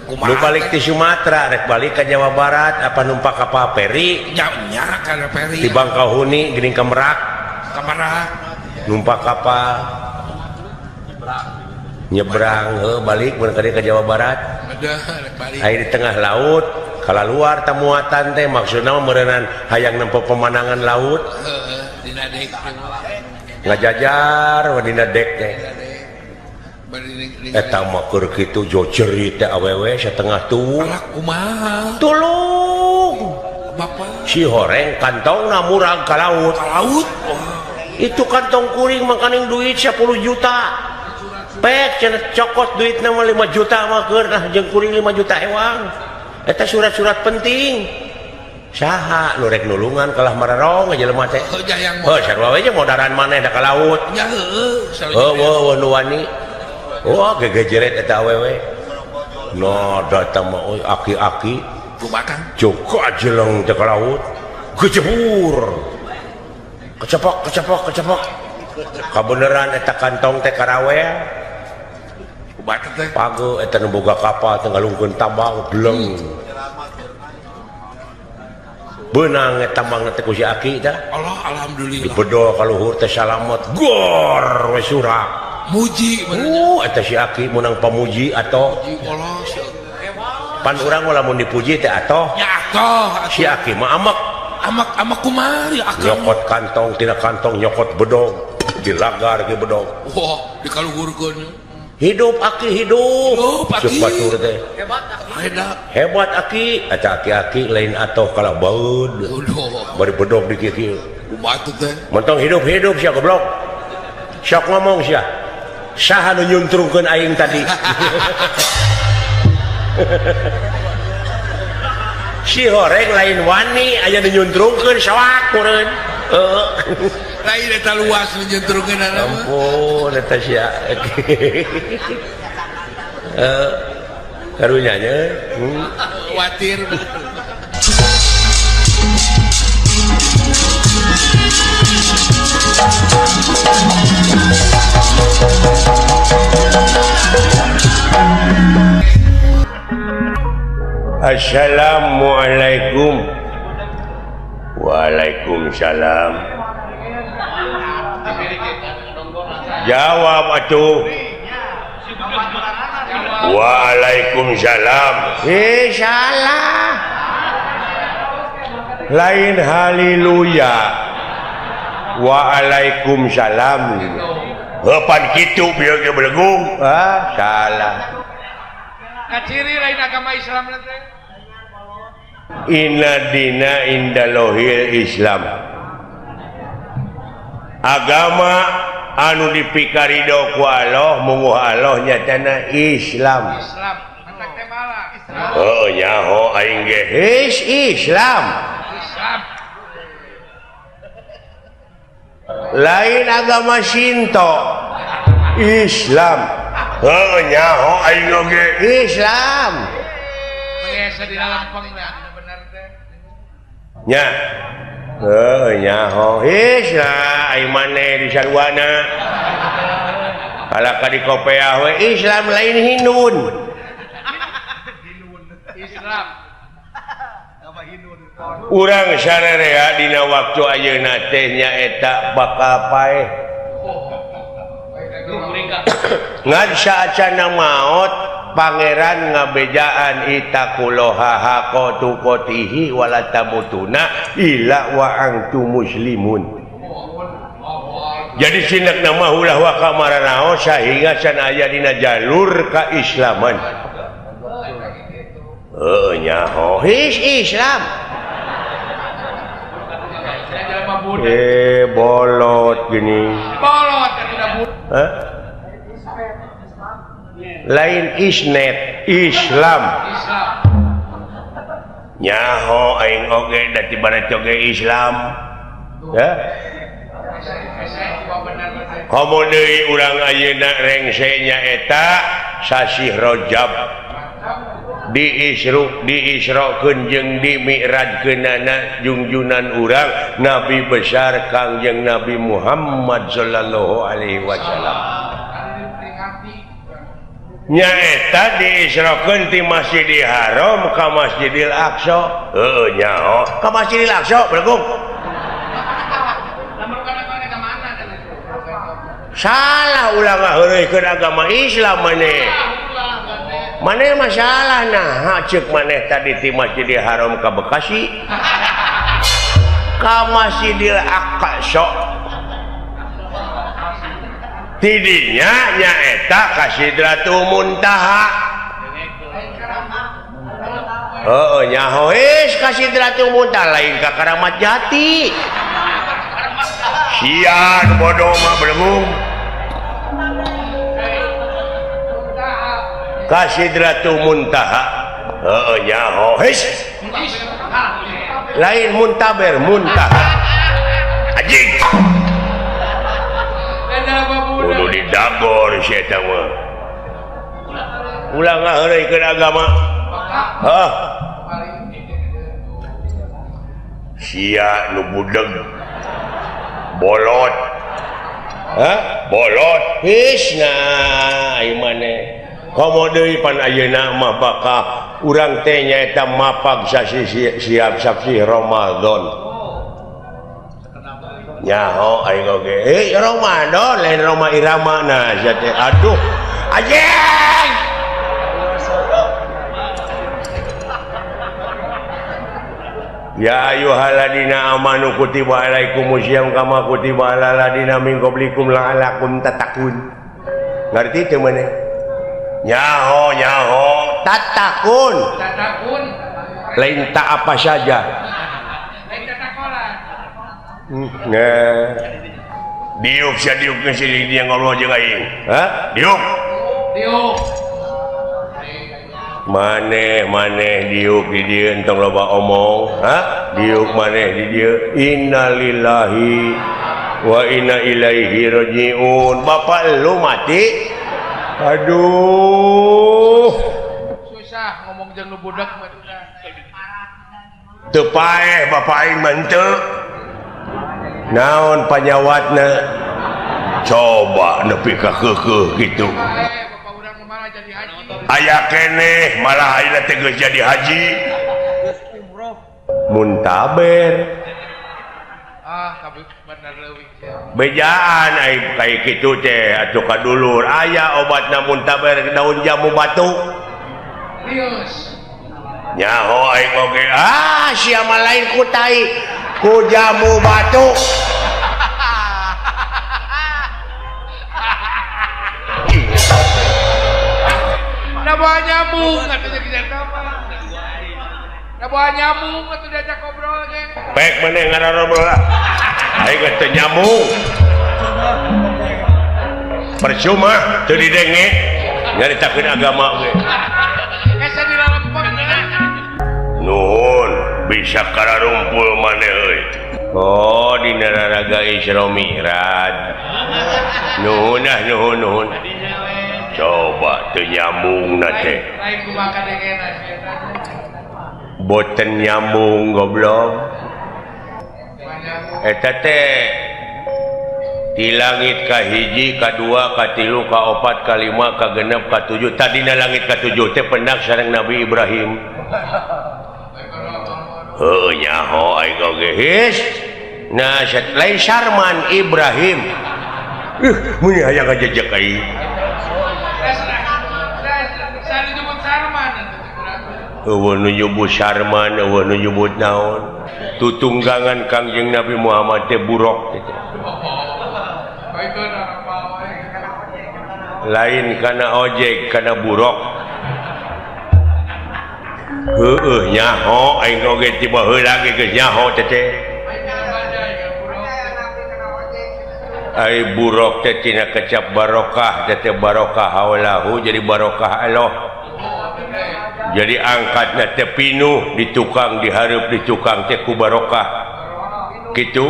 Nu balik ti Sumatera rek balik ka Jawa Barat apa numpak kapal peri? Nya kana peri. Di Bangkahuni geuning ka Merak. Ka Merak. Numpak kapal. Nyebrang heuh balik mun ka Jawa Barat. Aya di tengah laut, kalaluar tamuatan teh maksudna mah meureunnan hayang nempo pemandangan laut. Heeh, dina dek. Ngajajar we dina dek teh. Eta mah keur kitu jojerit teh awewe satengah tuwuh. Alah kumaha? Tulung. Bapak. Si horeng kantongna murag ka laut. Ka laut. Oh. Itu kantong kuring makaning duit 10 juta. Pek cenah cokot duitna mah 5 juta mah keur nah jeung kuring 5 juta ewang. Eta surat-surat penting. Saha nu rek nulungan kalah mararong jelema teh. Heuh, heuh sarua we jeung modaran maneh da ka laut. Nya heueuh. Heuh, heuh nu wani. Wah, gegejeret eta awewe. No, datang mah euy aki-aki. Kumaha? Joko jeleng teh ka laut. Gejebur. Kecepok, kecepok, kecepok. Kabeneran eta kantong teh karawel. Kumaha teh? Page eta nu boga kapal teh ngalungkeun tambang bleng. Beunang eta tambang teh ku si aki teh. Allah, alhamdulillah. Dibedol ka luhur teh salamet. Gor we surak. Muji eta si aki menang pamuji atau muji Allah si pan urang mah lamun dipuji teh atoh. Ya atoh. Si aki mah amek. Amak amak kumari akang. Nyokot kantong tina kantong nyokot bedog dilagar ge bedog. Wah, dikaluhurkeun. Hidup aki hidup. Hidup aki. Ceuk batur teh. Hebat aki. Hebat aki eta aki-aki lain atoh kalah baeud. Bari bedog di kieu-kieu. Kumaha teh? Mentong hidup-hidup sia goblok. Sok ngomong sia. Saha nu nyuntrungkeun aing tadi? Si horeng lain wani aya nu nyuntrungkeun soak meureun. Heeh. Lain eta luas nu nyuntrungkeun mah. Ampun eta sia. Heeh. Karunya nya. Watir. Assalamualaikum. Waalaikumsalam. Jawab atuh. Waalaikumsalam. Salah. Lain haleluya. Waalaikumsalam. Heupan kitu bieu ge belegung. Ah, salah. Kaciri lain agama Islam teh. Inna dina indalohil Islam. Agama anu dipikarido ku Allah munguh Allah nyatana Islam. Islam. Matak teh malah. Heuh nyaho aing ge. His Islam. Islam. Lain agama Shinto. Islam. Heuh nyaho aing oge Islam. Biasa di dalam bener teh. Nya. Heuh nyaho Islam aing maneh di sarwana. Kalaka di kopeah we Islam lain Hindun. Islam. Urang sarerea dina waktu ayeuna teh nyaeta bakal paeh. Ngan saacana maot pangeran ngabejaan itaqullaha haqqa tuqatihi wala tamutuna illa wa antum muslimun. Jadi sinak nama ulah wa kamaranaos sahingga can aya dina jalur kaislaman. Heuh nyaho his Islam. Bolot gini. Bolot tidak Hah? Lain isnet Islam. Islam. Nyaho aing oge da tibara oge Islam. Ya. Komo deui urang ayeuna rengse nyaeta sasih Rajab. Diisru diisrokeun jeung dimi'rajkeunana jungjunan urang Nabi besar Kangjeng Nabi Muhammad sallallahu alaihi wasallam. Nyaeta diisrokeun ti Masjidil Haram ka Masjidil Aqsa. Heuh nyaho ka Masjidil Aqsa belegung. Salah ulah ngaheureuykeun agama Islam maneh. Maneh masalah nah ceuk maneh tadi ti Masjidil Haram ka Bekasi ka Masjidil Aqsa. Tidinya nyaeta ka Sidratul Muntaha. Heuh nyaho geus ka Sidratul Muntaha lain ka Karamat Jati. Sian bodoh mah belegung. Ka Sidratul Muntaha. Heuh nyaho geus. Lain muntaber muntaha. Anjing. Kudu didagor si eta mah. Ulah ngaheureuikeun agama. Hah? Sia nu budeg. Bolot. Hah? Bolot. His nah ieu maneh. Komo deui pan ayeuna mah bakal urang teh nyaeta mapag sasi siap sasi Ramadan. Nyaho aing oge. Eh Ramadan lain Roma Irama nah sia teh. Aduh. Anjing. Ya ayyuhalladzina amanu kutiba alaikumusiyam kama kutiba alal ladzina min qablikum la'allakum tattaqun. Ngarti teu maneh? Nyaho nyaho tattaqun. Tattaqun. Lain tak apa saja. Lain tatakola. Nah. Diuk sia diuk geus dia ngobrol jeung aing. Hah? Diuk. Diuk. Maneh maneh diuk di dieu entong loba omong. Hah? Diuk maneh di dieu. Innalillahi wa inna ilaihi rajiun. Bapak lu mati. Aduh. Susah ngomong jeung nu budak mah udah. Teu paeh bapak aing mah henteu. Naon panyawatna? Coba nepi ka keukeuh kitu. Aya keneh malah ayeuna teh geus jadi haji. Muntaber. Ah, tapi bener leuwih sia. Bejaan aing kaya kitu teh atuh ka dulur aya obatna muntaber daun jamu batu. Rius. Nyaho aing oge. Ah, sia mah lain ku tai, ku jamu batu. Da bawa nyamuk atuh jadi eta mah. Da bawa nyamuk atuh diajak ngobrol ge. Pek maneh ngarobrol lah. Aing geus teu nyamuk. Percuma teu didenge nyaritakeun agama ge. Hese dilalempeng. Nuhun bisa kararumpul maneh euy. Oh dina raraga Isra Mi'raj. Nuhun ah nuhun nuhun. Coba teu nyambung na teh. Lain kumaha kadengena sia teh. Boten nyambung goblok. Eta teh di langit ka hiji, ka dua, ka tilu, ka opat, ka lima, ka genep, ka tujuh. Tadina langit ka tujuh teh pendak sareng Nabi Ibrahim. Heuh nyaho aing oge his. Nah, lain Sarman Ibrahim. Mun hayang ngajejek aing. Eueuh nu nyebut Sarman, eueuh nu nyebut naon. Tutunggangan Kangjeng Nabi Muhammad teh buruk teh. Lain kana ojek, kana buruk. Heueuh nyaho aing oge tiba heula ge geus nyaho teh teh. Ai buruk teh tina kecap barokah, teh teh barokah haulahu jadi barokah Allah. Jadi angkatna teh pinuh di tukang dihareup di tukang teh ku barokah. Kitu.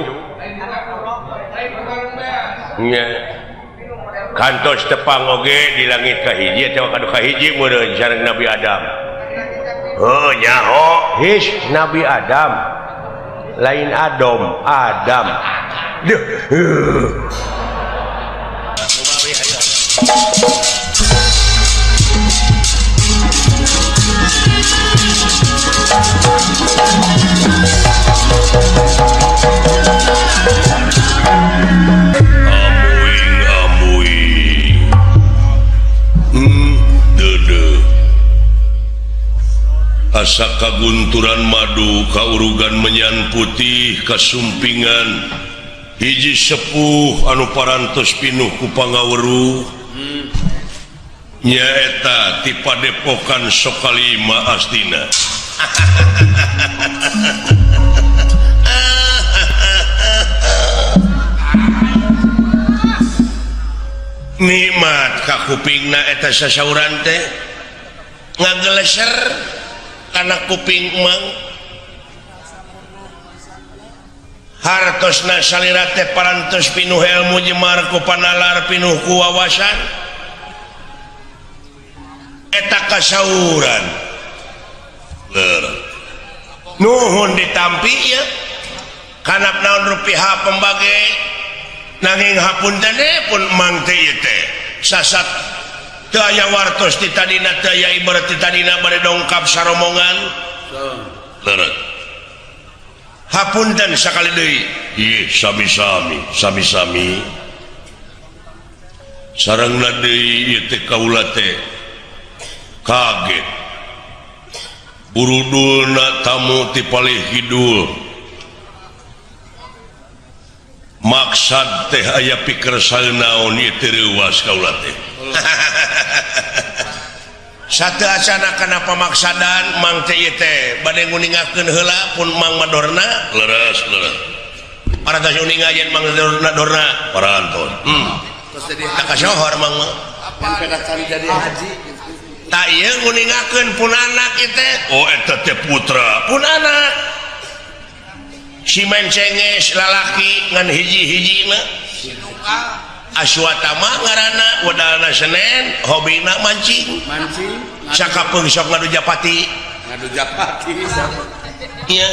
Nya. Kantos tepang oge di langit ka hiji atawa ka hiji meureun sareng Nabi Adam. Heuh nyaho his Nabi Adam. Lain Adam, Adam. Duh. Amuing amuing. Deudeuh. Asa kagunturan madu kaurugan menyan putih kasumpingan hiji sepuh anu parantos pinuh ku pangaweruh nyaeta ti padepokan Sokalima Astina. Nikmat ka kupingna eta sasauran teh ngageleser kana kuping mang hartosna salira teh parantos pinuh ilmu jemar ku panalar pinuh ku wawasan. Eta kasauran. Leur. Nuhun ditampi ya. Kanap naon rupiah pembage nanging hapunten pun mang teh ieu teh. Sasat teu aya wartos ti tadina, teu aya ibarat ti tadina bade dongkap saromongan. Leureuh. Hapunten sakali deui. Ih, sami-sami, sami-sami. Sarengna deui ieu teh kaula teh kaget. Burudulna tamu ti palih kidul. Maksad teh aya piker naon ieu teh reuwas kaula teh. Satu acana kana pamaksadan mang teh ieu teh bade nguningakeun heula pun Mang Madorna. Leres, leres. Parantos uninga yen Mang Madorna dorna parantos. Terus jadi Tak kasohor Mang mah. Yang peda can jadi haji. Tak ieu nguningakeun pun anak ieu teh. Oh eta teh putra pun anak. Si mencenges lalaki ngan hiji-hijina. Aswatama ngaranna wedalna Senen, hobina mancing. Mancing. Sakapeung sok ngadu japati. Ngadu japati. Iya.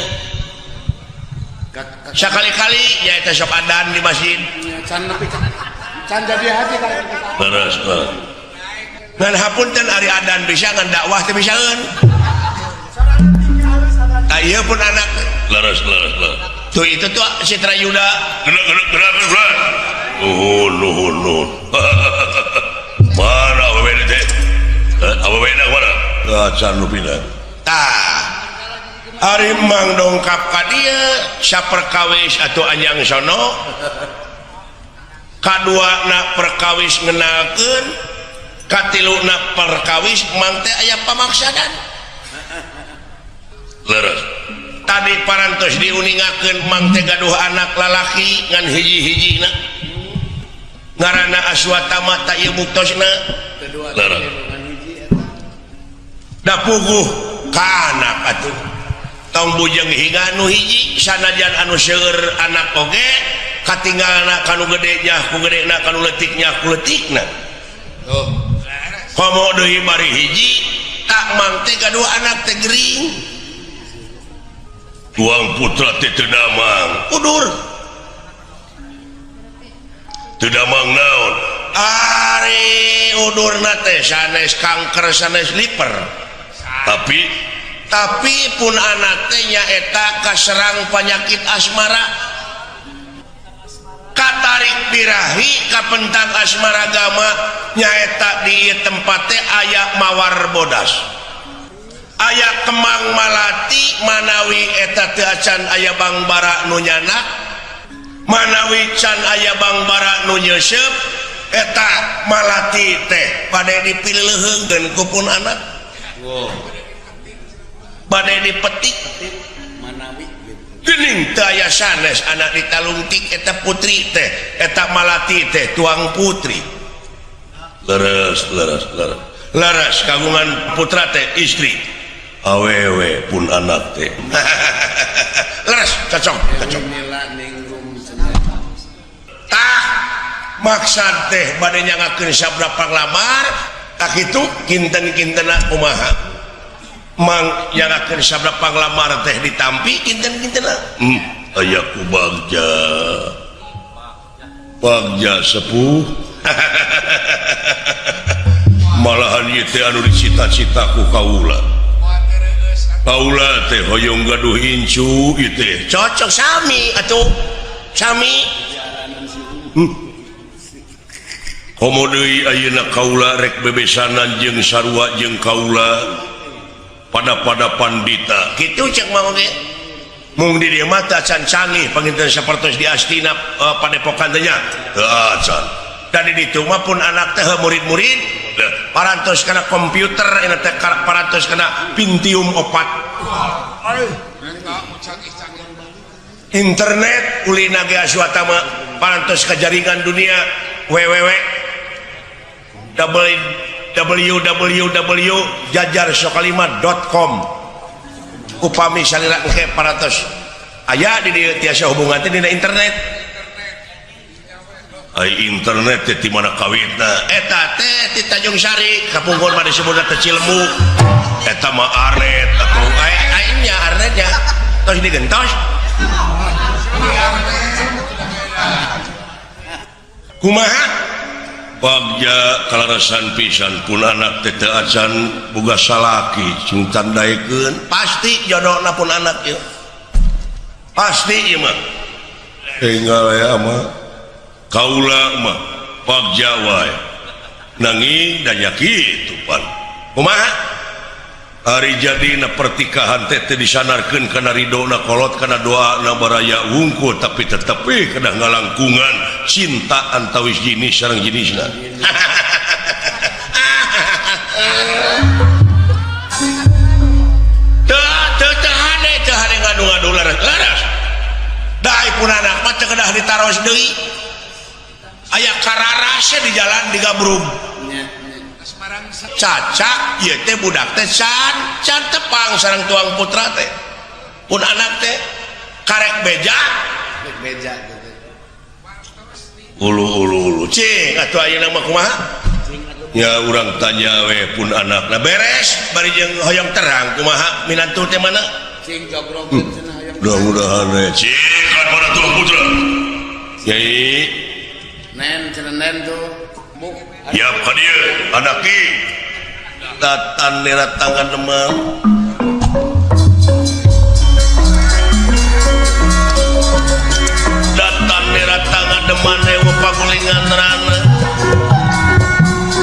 Sakali-kali nyaeta sok adan di masjid. Can nepi can jadi haji kan. Leres, leres. Ngan hapunten ari adan bisa ngan dakwah teh bisaeun. Tah ieu pun anak. Leres, leres, leres. Tuh itu tuh Citra Yuda. Gerak, gerak, gerak, gerak. Nuhun, nuhun, nuhun. Mana awewe teh? Awewe na mana? Acan nu pindah. Tah. Ari Mang dongkap ka dieu saperkawis atuh anjang sono. Kadua na perkawis ngenalkeun, katilu na perkawis mang teh aya pamaksadan. Leres. Tadi parantos diuningakeun mang teh gaduh anak lalaki ngan hiji-hijina. Ngaranna Aswatama tak ieu buktosna. Leres. Da puguh ka anak atuh. Tong bujeng hingga anu hiji sanajan anu seueur anak oge katinggalna kanu gede nya ku gedena kanu leutik nya ku leutikna. Oh. Komo deui bari hiji tak mang teh gaduh anak teh gering. Tuang putra teh teu damang, udur. Teu damang naon? Ari udurna teh sanes kanker sanes liver. Tapi pun anak teh nyaeta kaserang penyakit asmara. Katarik birahi kapentang asmara gama nyaeta di tempat teh aya mawar bodas. Aya kemang malati manawi eta teu acan aya bangbara nu nyanak, manawi can aya bangbara nu nyeuseup, eta malati teh bade dipileuheungkeun ku pun anak. Wow. Bade dipetik manawi gitu. Geuning teu aya sanes anak ditalungtik eta putri teh, eta malati teh tuang putri. Leres, leres, leres. Leres kagungan putra teh istri. Awewe pun anak teh. Leres, cocok, cocok. Tah maksad teh bade nyangakeun sabda panglamar, tak kitu kinten-kintena kumaha? Mang nyangakeun sabda panglamar teh ditampi kinten-kintena. Aya ku bagja. Bagja sepuh. Malahan ieu teh anu dicita-cita ku kaula. Kaula teh hoyong gaduh incu ieu teh. Cocok sami atuh. Sami. Komo deui ayeuna kaula rek bebesanan jeung sarua jeung kaula pada-pada pandita. Kitu cek mang oge. Mung di dieu mah teh acan canggih panginten sapertos di Astina padepokan teh nya. Teu acan. Da di ditu mah pun anak teh murid-murid parantos kana komputer eta teh parantos kana Pentium 4. Internet ulina ge Aswatama parantos ka jaringan dunia www www.jajarsokalima.com. Upami salira engke parantos aya di dieu tiasa hubungan teh dina internet. Ai internet teh di mana kawitna eta teh di Tanjung Sari kapungkur mah disebutna teh Cilemu eta mah arnet atuh ai ai nya arnetnya tos digentos kumaha bagja kalarasan pisan pun anak teh teu acan boga salaki sing tandaekeun pasti jodohna pun anak ieu pasti ieu mah enggal ya mah kaula mah bagja wae nanging da nya kitu pan kumaha ari jadina pertikahan teh teu disanarkeun kana ridona kolot kana doana baraya wungkul tapi tetep we kedah ngalangkungan cinta antawis jenis sareng jenisna teu teu teu hade teu hade ngadu-ngadu laras da pun anak mah teu kedah ditaros deui aya kararasnya di jalan di Gabrug caca ieu teh budak teh can can tepang sareng tuang putra teh pun anak teh karek beja beja ulu ulu ulu cing atuh ayeuna mah kumaha nya urang tanya we pun anakna beres bari jeung hoyong terang kumaha minantu teh mana cing jogrogkeun cenah hoyong mudah-mudahan we cing kan mana tuang putra nyai nen cenah nen tuh muk yap ka dieu anak ki datan diratangan demam datan diratangan deman ewa pagulingan rana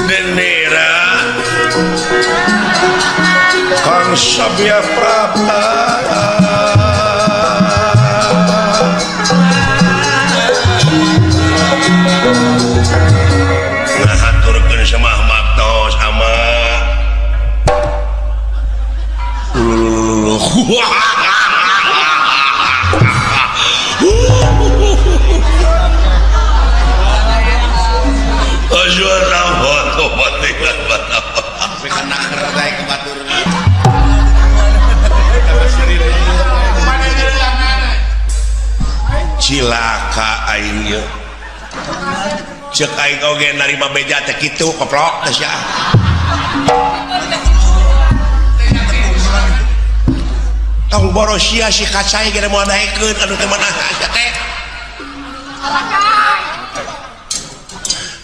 denera Kang Sabia Prapta ngahaturkeun semah maktos ama cilaka aing ieu cek aing oge narima beja teh kitu koplok teh sia tong boros sia si kacai ge moal daekeun anu teh mana sia teh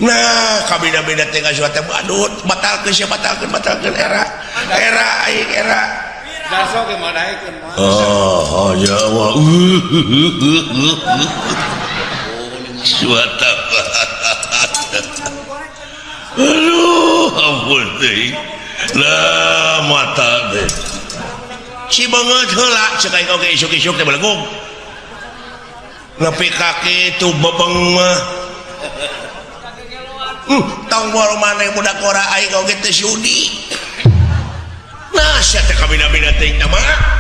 nah kabina-bina teh ngasuh teh badut batalkeun sia batalkeun batalkeun era era aing era Darso ge moal daekeun moal oh ya Allah suata aduh ampun teh lah mata teh si banget heula cek aing oge isuk-isuk teh belegug nepi ka kitu bebeng mah tong boro maneh budak ora aing oge teu sudi nah sia teh kabina-bina teh mah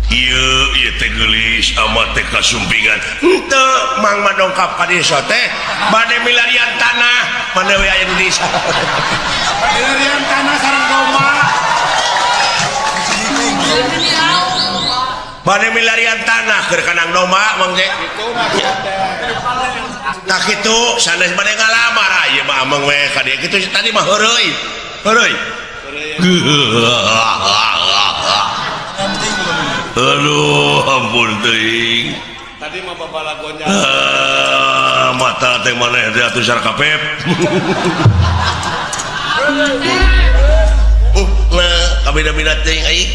ieu ieu teh geulis ama teh kasumpingan henteu mang mah dongkap ka desa teh bade milarian tanah mana we aya di desa milarian tanah sareng domba bade milarian tanah keur kanang domba mang teh kitu maksud teh tah kitu sanes bade ngalamar ieu mah ameng we ka dieu kitu tadi mah heureuy heureuy aduh ampun teuing tadi mah babalagonya mata teh maneh teh atuh sarkapep nah kabina-bina teuing aing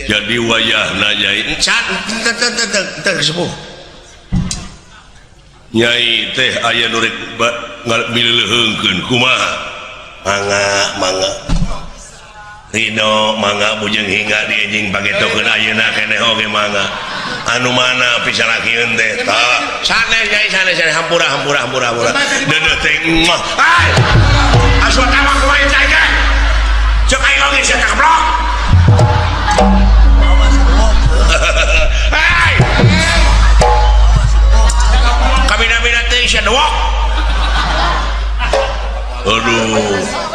jadi wayahna nyai can teu teu teu sepuh nyai teh aya nu rek mileuheungkeun kumaha mangga mangga Ridho mangga bujeng hingga di anjing pagetokeun ayeuna keneh oge mangga anu mana pisalakieun teh tah sanes nyai sanes sanes hampura hampura hampura hampura deudeuh teh mah ai asup tawak kumaha cai teh cek aing oge sia kablok hai kabina-bina teh sia dewok aduh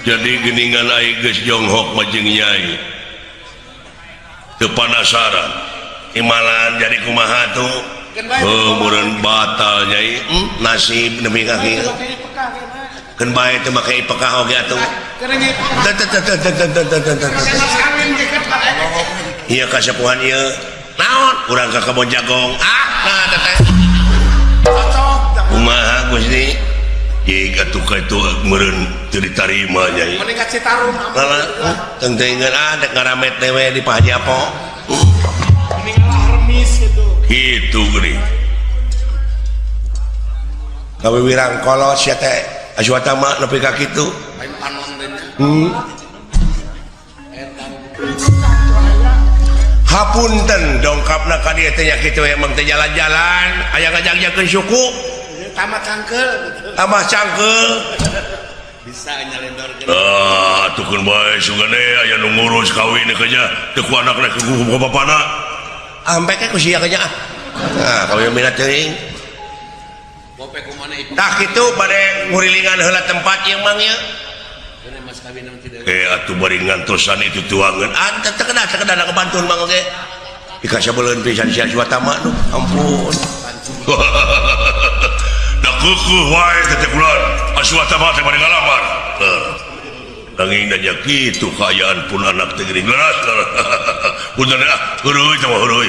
jadi geningan aing geus jonghok mah jeung nyai Teu panasaran imalan jadi kumaha tuh oh meureun batal nyai nasib nepi ka kieu keun bae teu make ipekah oge atuh ieu kasepuhan ieu naon urang ka kebon jagong ah nah teteh kumaha Gusti jig atuh ka itu meureun teu ditarima nyai mending ka Citarum teuing ah dek ngaramet teh we di Pak Haji Apo mending remis gitu gitu geuning kawiwirang kolot sia teh Aswatama nepi ka kitu lain panon teh hapunten dongkapna ka dieu teh nya kitu emang teh jalan-jalan aya ngajak-jakeun suku tambah cangkeul tambah cangkeul bisa nyalendorkeun ah tukeun bae sugane aya nu ngurus kawin nya teu ku anakna ku bapana ampe ke ku sia nya ah nah kawin minat teuing tak itu bade ngurilingan heula tempat ieu mang ieu atuh bari ngantosan itu tuangeun ah teu kedah teu kedah kebantun mang oge dikasabeuleun pisan sia Aswatama nu ampun da keukeeh wae teh kulan Aswatama teh bari ngalamar nanging da nya kitu kaayaan pun anak teh geuning leras punten ah heuruy teh mah heuruy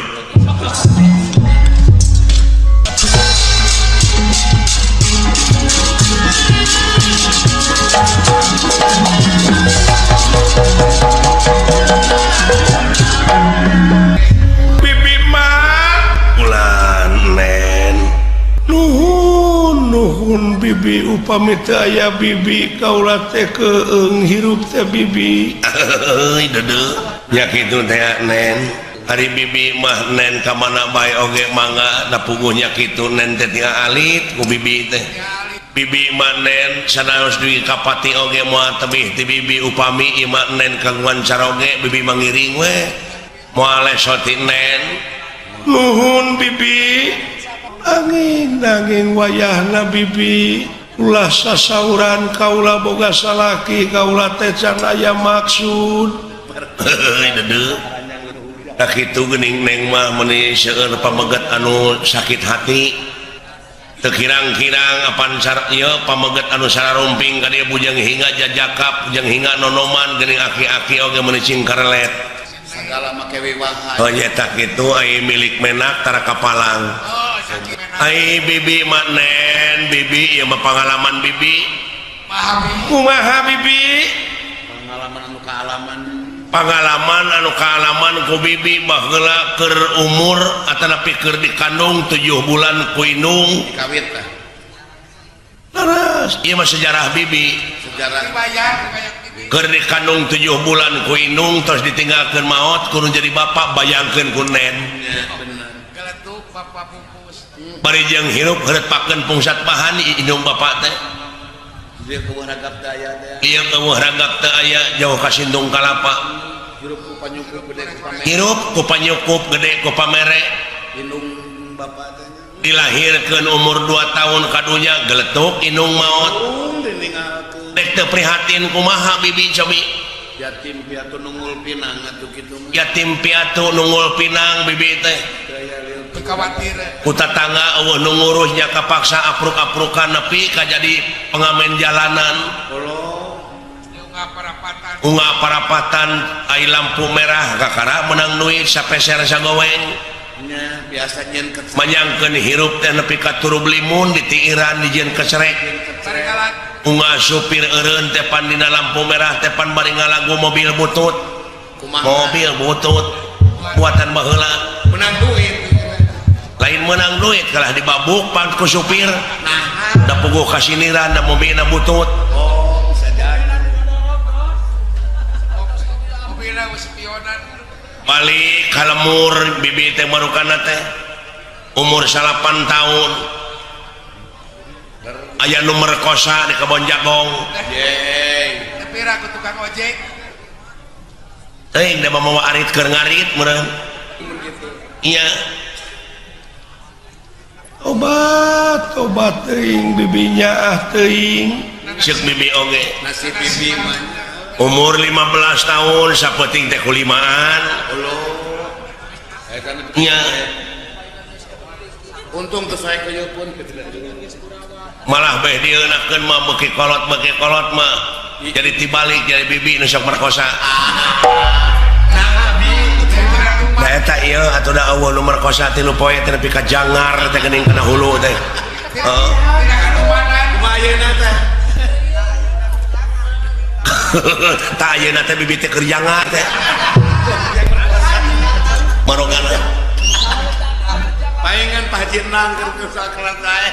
Bibi mah ulan nen nuhun nuhun bibi upami teu aya bibi kaula teh keung hirup teh bibi euy deudeuh nya kitu teh nen ari bibi mah nen ka mana bae oge mangga da puguhnya kitu nen teh tinggal alit ku bibi teh bibi mah nen sanaos dugi ka pati oge moal tebih ti bibi upami ieu mah nen kagungan caroge bibi mangiring we moal leso ti nen nuhun bibi angin nanging wayahna bibi ulah sasauran kaula boga salaki kaula teh can aya maksud heuy deudeuh da kitu geuning neng mah meuni seueur pameget anu sakit hati teu kirang-kirang apan ieu pameget anu sararumping ka dieu bujang hingga jajakap bujang hingga nonoman geuning aki-aki oge meuni cing karelet sagala make wiwahan oh nya tah kitu ai milik menak tara kapalang ai bibi mah nen bibi ieu mah pangalaman bibi kumaha bibi pangalaman anu kaalaman pangalaman anu kaalaman ku bibi baheula keur umur atanapi keur dikandung 7 bulan ku indung dikawit tah leres ieu mah sejarah bibi sejarah keur dikandung 7 bulan ku indung terus ditinggalkeun maot kudu jadi bapak bayangkeun ku nen geletuk bapak pupus bari jeung hirup heureutpakeun pungsat bahan indung bapak teh ieu keueuh ragap teu aya teh ieu keueuh ragap teu aya jauh ka sindung kalapa hirup ku panyukup gede ku pamere hirup ku panyukup gede ku pamere indung bapak teh dilahirkeun umur 2 tahun kadunya geletuk indung maot ditinggalkeun dek teu prihatin kumaha bibi cobi yatim piatu nungul pinang atuh kitu mah yatim piatu nungul pinang bibi teh khawatir ku tatangga eueuh nu ngurusnya kapaksa apruk-aprukan nepi ka jadi pengamen jalanan unga parapatan ai lampu merah kakara menang duit sapeser sagoweng nya biasa nyeun kecerek manyangkeun hirup teh nepi ka turub limun ditiiran dijieun kecerek unga supir eureun teh pan dina lampu merah teh pan bari ngalagu mobil butut mobil butut buatan baheula menang duit lain menang duit kalah dibabuk pan ku supir da puguh kasiniran da mobilna butut oh bisa jadi mobilna spionan balik ka lemur bibi teh marukana teh umur 8 tahun aya nu merkosa di kebon jagong yeay tapi ragu tukang ojek teuing da mawa arit keur ngarit meureun iya obat obat teuing bibinya ah teuing ceuk bibi oge nasib bibi mah umur 15 tahun sapeting teh kulimaan Nya. Untung tuh saya pun malah beh dieunakeun mah beuki kolot mah jadi tibalik jadi bibi nu sok merkosa. Nah eta ieu atuh da eueuh nu merkosa 3 poe teh nepi ka jangar teh geuning kana hulu teh. Heeh. Kumaha ayeuna teh? Tah ayeuna teh bibi teh keur jangar teh. Marogana. Paingan Pak Haji Nang keur sakrat ae.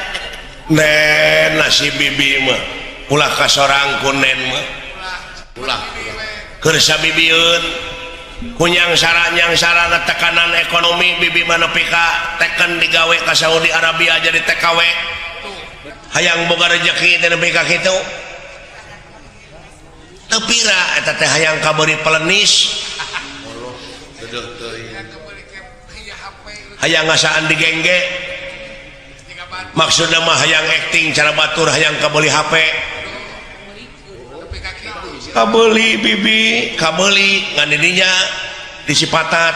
Nen nasib bibi mah ulah ka sorang ku nen mah. Ulah. Keur sabibieun kunyang sarana tekanan ekonomi bibi mah nepi ka teken digawe ka Saudi Arabia jadi TKW. Hayang boga rejeki teh nepi ka kitu. Teu pira eta teh hayang kabeuri pelenis. Hayang ngasaan digengge. Maksudna mah hayang acting cara batur hayang kabeuli HP. Kabeuli bibi, kabeuli ngan didinya disipatat.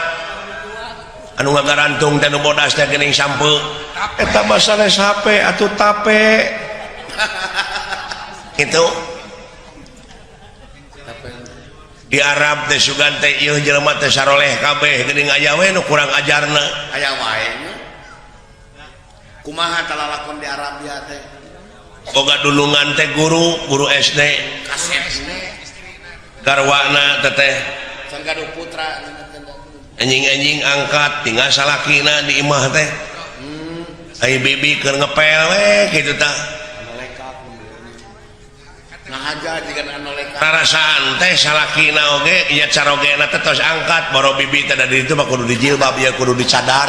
Anu ngagarantung teh nu bodas teh geuning sampeu. Eta mah sanes HP atuh tape. Kitu. Di Arab teh sugan teh ieu jelema teh saroleh kabeh geuning aya we nu kurang ajarna. Aya wae nya. Kumaha talalakon di Arabia teh? Boga dulungan teh guru, guru SD. Kasep. Garwana teteh. Can gaduh putra anjing-anjing angkat tinggal salakina di imah teh. Ai bibi keur ngepel we kitu tah. Rarasaan teh salakina oge nya carogena teh tos angkat boro bibi teh da di ditu mah kudu dijilbab ya kudu dicadar.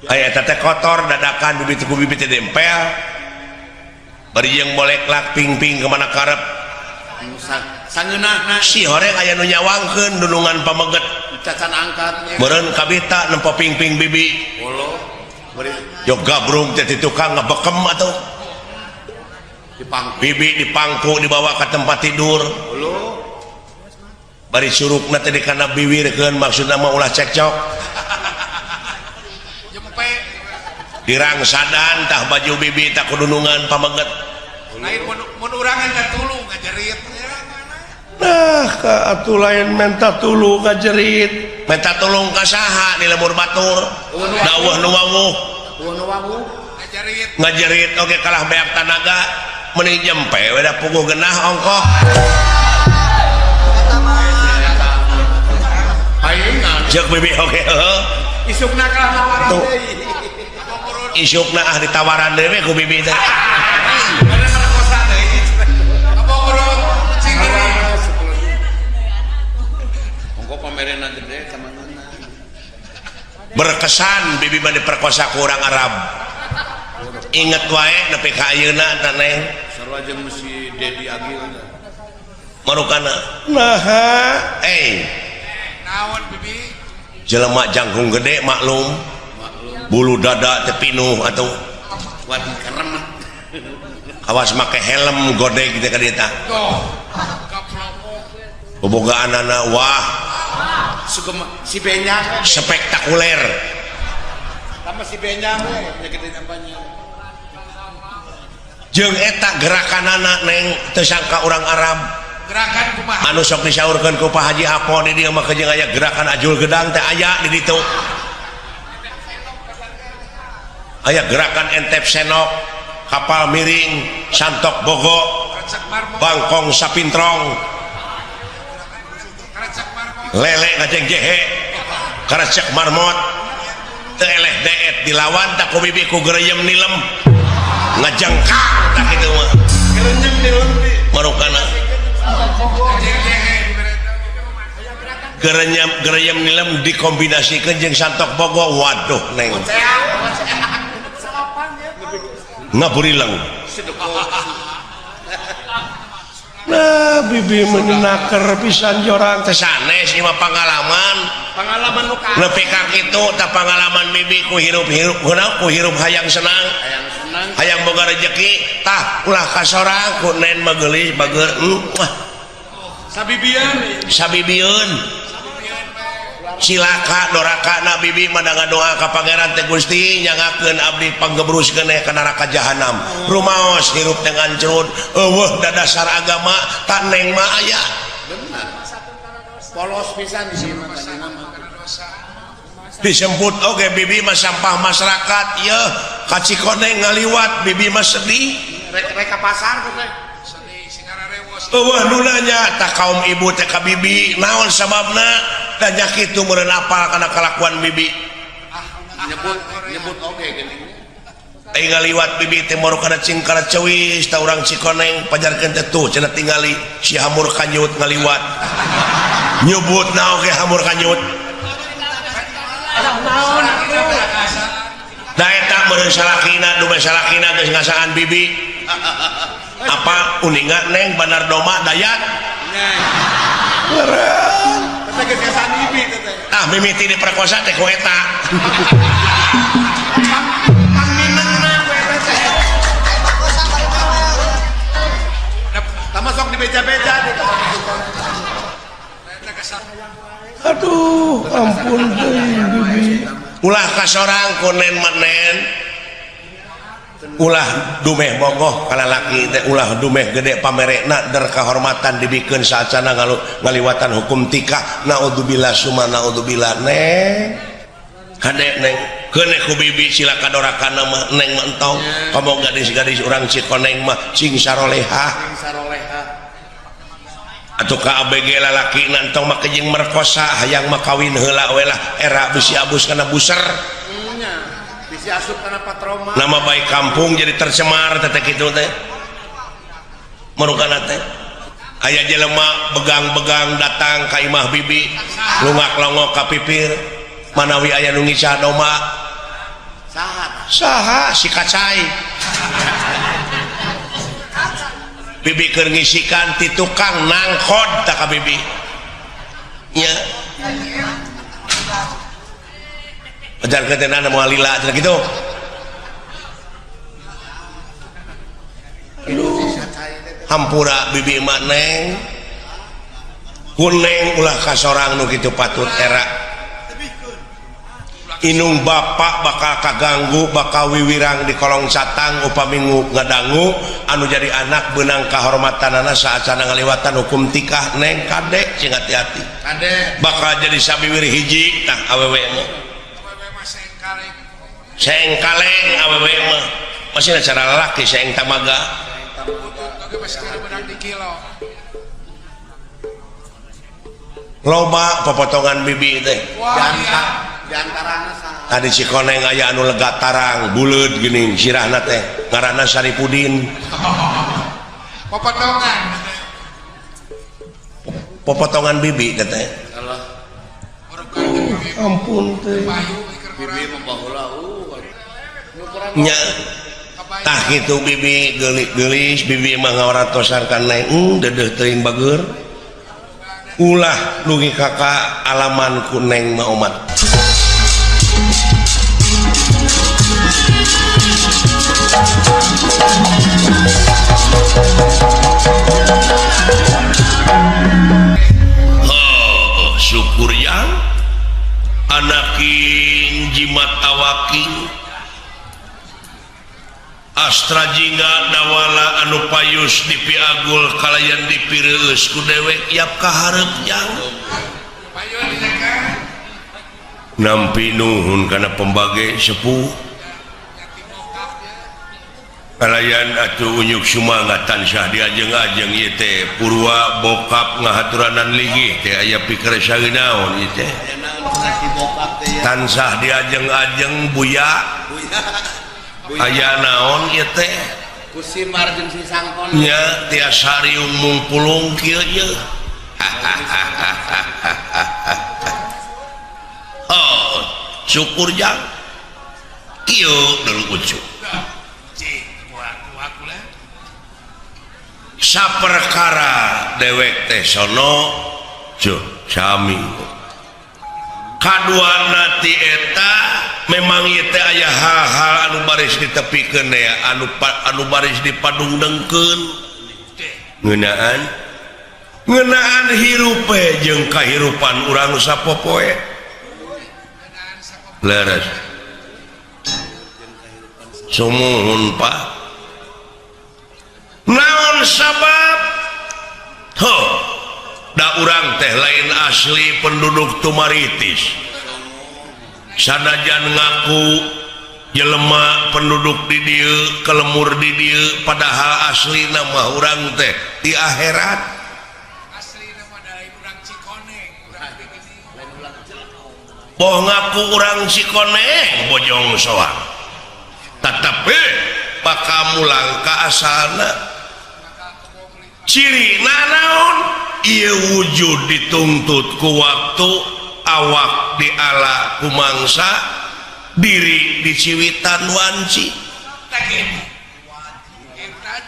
Aya eta teh kotor dadakan bibi teh ku bibi teh dempel. Bari jeung boleklak ping-ping ka mana karep. Sangeunahna si horeng aya nu nyawangkeun dunungan pameget. Cacan angkat meureun kabita nempo ping-ping bibi. Yo gabrung teh tukang ngebekem atuh. Bibi dipangku dibawa ke tempat tidur. Bari surukna teh dikana biwirkeun maksudna mah ulah cekcok. Dirangsadan tah baju bibi tah kudunungan pameget. Lain mun urangan ka tulung ngajerit. Nah, ka atuh lain menta tulung ngajerit. Menta tulung ka saha di lembur batur. Daweuh nu wawuh. Ngajerit. Ngajerit oge kalah beak tanaga meuni jempe we da puguh genah ongkoh. Jeung bibi oge heuh. Isukna kalah nawaran deui. Isukna ah ditawaran deui we ku bibi teh. Berkesan bibi mah diperkosa ku urang Arab. Inget wae nepi ka ayeuna teh neng. Sarua jeung si Dedi Agil. Marukana. Naha, eh. Naon bibi? Jelema jangkung gede maklum. Bulu dada teh pinuh atuh. Waduh keremet. Awas make helm godeg teh ka dieu tah. Bobogaanana wah. Si Benyak spektakuler. Sama si Benyak we gede nyampanya. Jeung eta gerakanana neng teu sangka urang Arab. Gerakan kumaha? Anu sok disaurkeun ku Pak Haji Apo di dieu mah jeung aya gerakan ajul gedang teh aya di ditu. Aya gerakan entep senok, kapal miring, santok bogo, bangkong sapintrong, lele ngajeng jehe, karecek marmot, teu eleh deet dilawan tak ku bibi ku gereyem nilem, ngajengkang tak kitu mah. Gereyem nilem marukana. Gereyem nilem dikombinasikeun jeung santok bogo, waduh neng. Ngaburileng. Nah, bibi menaker pisan jorang teh sanes ieu mah pangalaman. Pangalaman nu ka. Nepi ka kitu tah pangalaman bibi ku hirup-hirup heula ku hirup hayang senang. Hayang senang. Hayang boga rejeki tah ulah ka sorang ku nen mah geulis bager. Wah. Sabibieun. Sabibieun. Cilaka doraka na bibi mah da ngadoa ka Pangeran teh, Gusti, nyangakeun abdi panggebrus keneh ka neraka jahanam. Rumaos hirup teh ngancrut, eueuh da dasar agama tak neng mah aya. Benar. Polos pisan di sini mah tadi mah. Disebut oge bibi mah sampah masyarakat yeuh, ka Cikoneng ngaliwat bibi mah sedih. Rek rek ka pasar teh. Sedih singara rewos. Eueuh nu nanya tah kaum ibu teh ka bibi, naon sababna da nya kitu meureun apal kana kalakuan bibi. Nyebut nyebut oge geuning. Ai ngaliwat bibi teh moru kana cingkara cewis ta urang Cikoneng pajarkeun teh, tuh cenah, tingali si hamur kanyut ngaliwat. Nyebut na oge hamur kanyut. Da eta meureun salakina, dume salakina geus ngasaan bibi. Apa uninga neng Bandar Doma Dayat? Meureun. Teh geus ngasaan bibi teh teh. Ah, mimiti diperkosa teh ku eta. Pangminengna we teh. Tama sok dibeja-beja di Aduh, ampun teuing bibi. Ulah ka sorang kunen menen. Ulah dumeh bogoh kana laki teh, ulah dumeh gede pamerekna der kahormatan dibikeun saacana ngalu ngaliwatan hukum tikah. Naudzubillah summa naudzubillah, neng. Kade neng, keun ku bibi cilaka dorakana mah neng mah entong. Komo gadis-gadis urang Cikoneng mah cing sarolehah. Sing saroleha. Atuh ka ABG lalaki entong mah jeung merkosa, hayang mah kawin heula we lah, era bisi abus kana buser. Nya, bisi asup kana patroma. Nama baik kampung jadi tercemar teh kitu teh. Marukana teh aya jelema begang-begang datang ka imah bibi, lungak-longok ka pipir manawi aya nu ngisah domba. Saha? Saha si kacai? Bibi keur ngisikan ti tukang nangkod tak ka bibi nya. Ajar ketenan moal lila cenah kitu. Aduh, hampura bibi mah neng. Kuneng ulah ka sorang nu kitu patut era. Inung bapak bakal kaganggu, bakal wiwirang di kolong catang upami ngadangu anu jadi anak benang kahormatanana saacana ngaliwatan hukum tikah. Neng, kade sing hati-hati. Kade. Bakal jadi sabiwir hiji tah awewe mah. Awewe mah sengkaleng. Sengkaleng awewe mah masih cara lalaki seng tamaga. Butut oge masih kena benang di kilo. Loba popotongan bibi teh. Wah, iya. Di antarana saha? Tadi Cikoneng aya anu lega tarang buleud geuning sirahna teh ngaranna Saripudin. Popotongan. Popotongan bibi teh teh. Alah. Ampun teh. Bibi mah baheula nu kurang Nya tah kitu bibi geulis-geulis bibi mah ngawaratosan ka neng, dedeuh teuing bageur. Ulah dugi ka alaman ku neng mah omat. Oh, syukur yang anaking jimat awaking Astra jingga dawala anu payus dipiagul kalayan dipireueus ku dewek yap kaharep jang. Nampi nuhun kana pembage sepuh kalayan atuh unyuk sumangat tansah diajeng-ajeng ieu teh purwa bokap ngahaturanan linggih teh aya pikir naon ieu teh tansah diajeng-ajeng buya aya naon ieu teh ku si Mar jeung si Sangkon nya tiasa riung mungpulung kieu ieu. Oh, syukur jang kieu dulu ucu saperkara dewek teh sono cuh sami kaduana ti eta memang ieu teh aya hal-hal anu baris ditepikeun ya, anu baris dipadungdengkeun ngeunaan hirup jeung kahirupan urang sapopoe. Leres. Sumuhun Pak. Naon sabab? Heuh. Da urang teh lain asli penduduk Tumaritis. Sanajan ngaku jelema penduduk di dieu, kelemur di dieu, padahal asli nama urang teh di akhirat. Asli nama lain urang Cikoneng, urang Boh ngaku urang Cikoneng Bojong Soang. Tetapi bakal mulang ka asalna. Cirina naon? Ieu wujud dituntut ku waktu, awak diala ku mangsa, diri diciwitan wanci.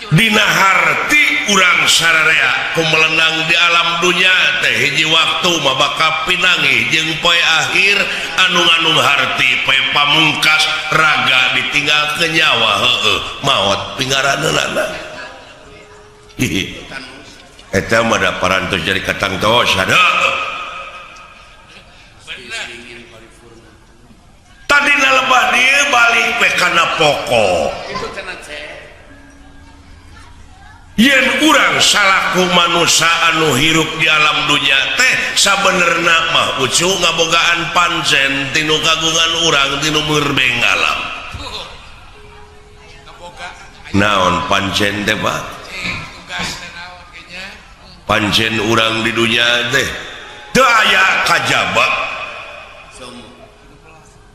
Dina harti urang sararea ku melenang di alam dunya teh hiji waktu mah bakal pinanggih jeung poe akhir anu nganung harti poe pamungkas raga ditinggal ke nyawa heueuh maot pingaraneunana. Eta mah da parantos jadi katangtos ada. Tadina lebah dieu balik we kana pokok. Yen urang salaku manusia anu hirup di alam dunya teh sabenerna mah ucu ngabogaan pancen tinu kagungan urang tinu merbeng alam. Naon pancen teh Pak? Pancen urang di dunya teh teu aya kajaba.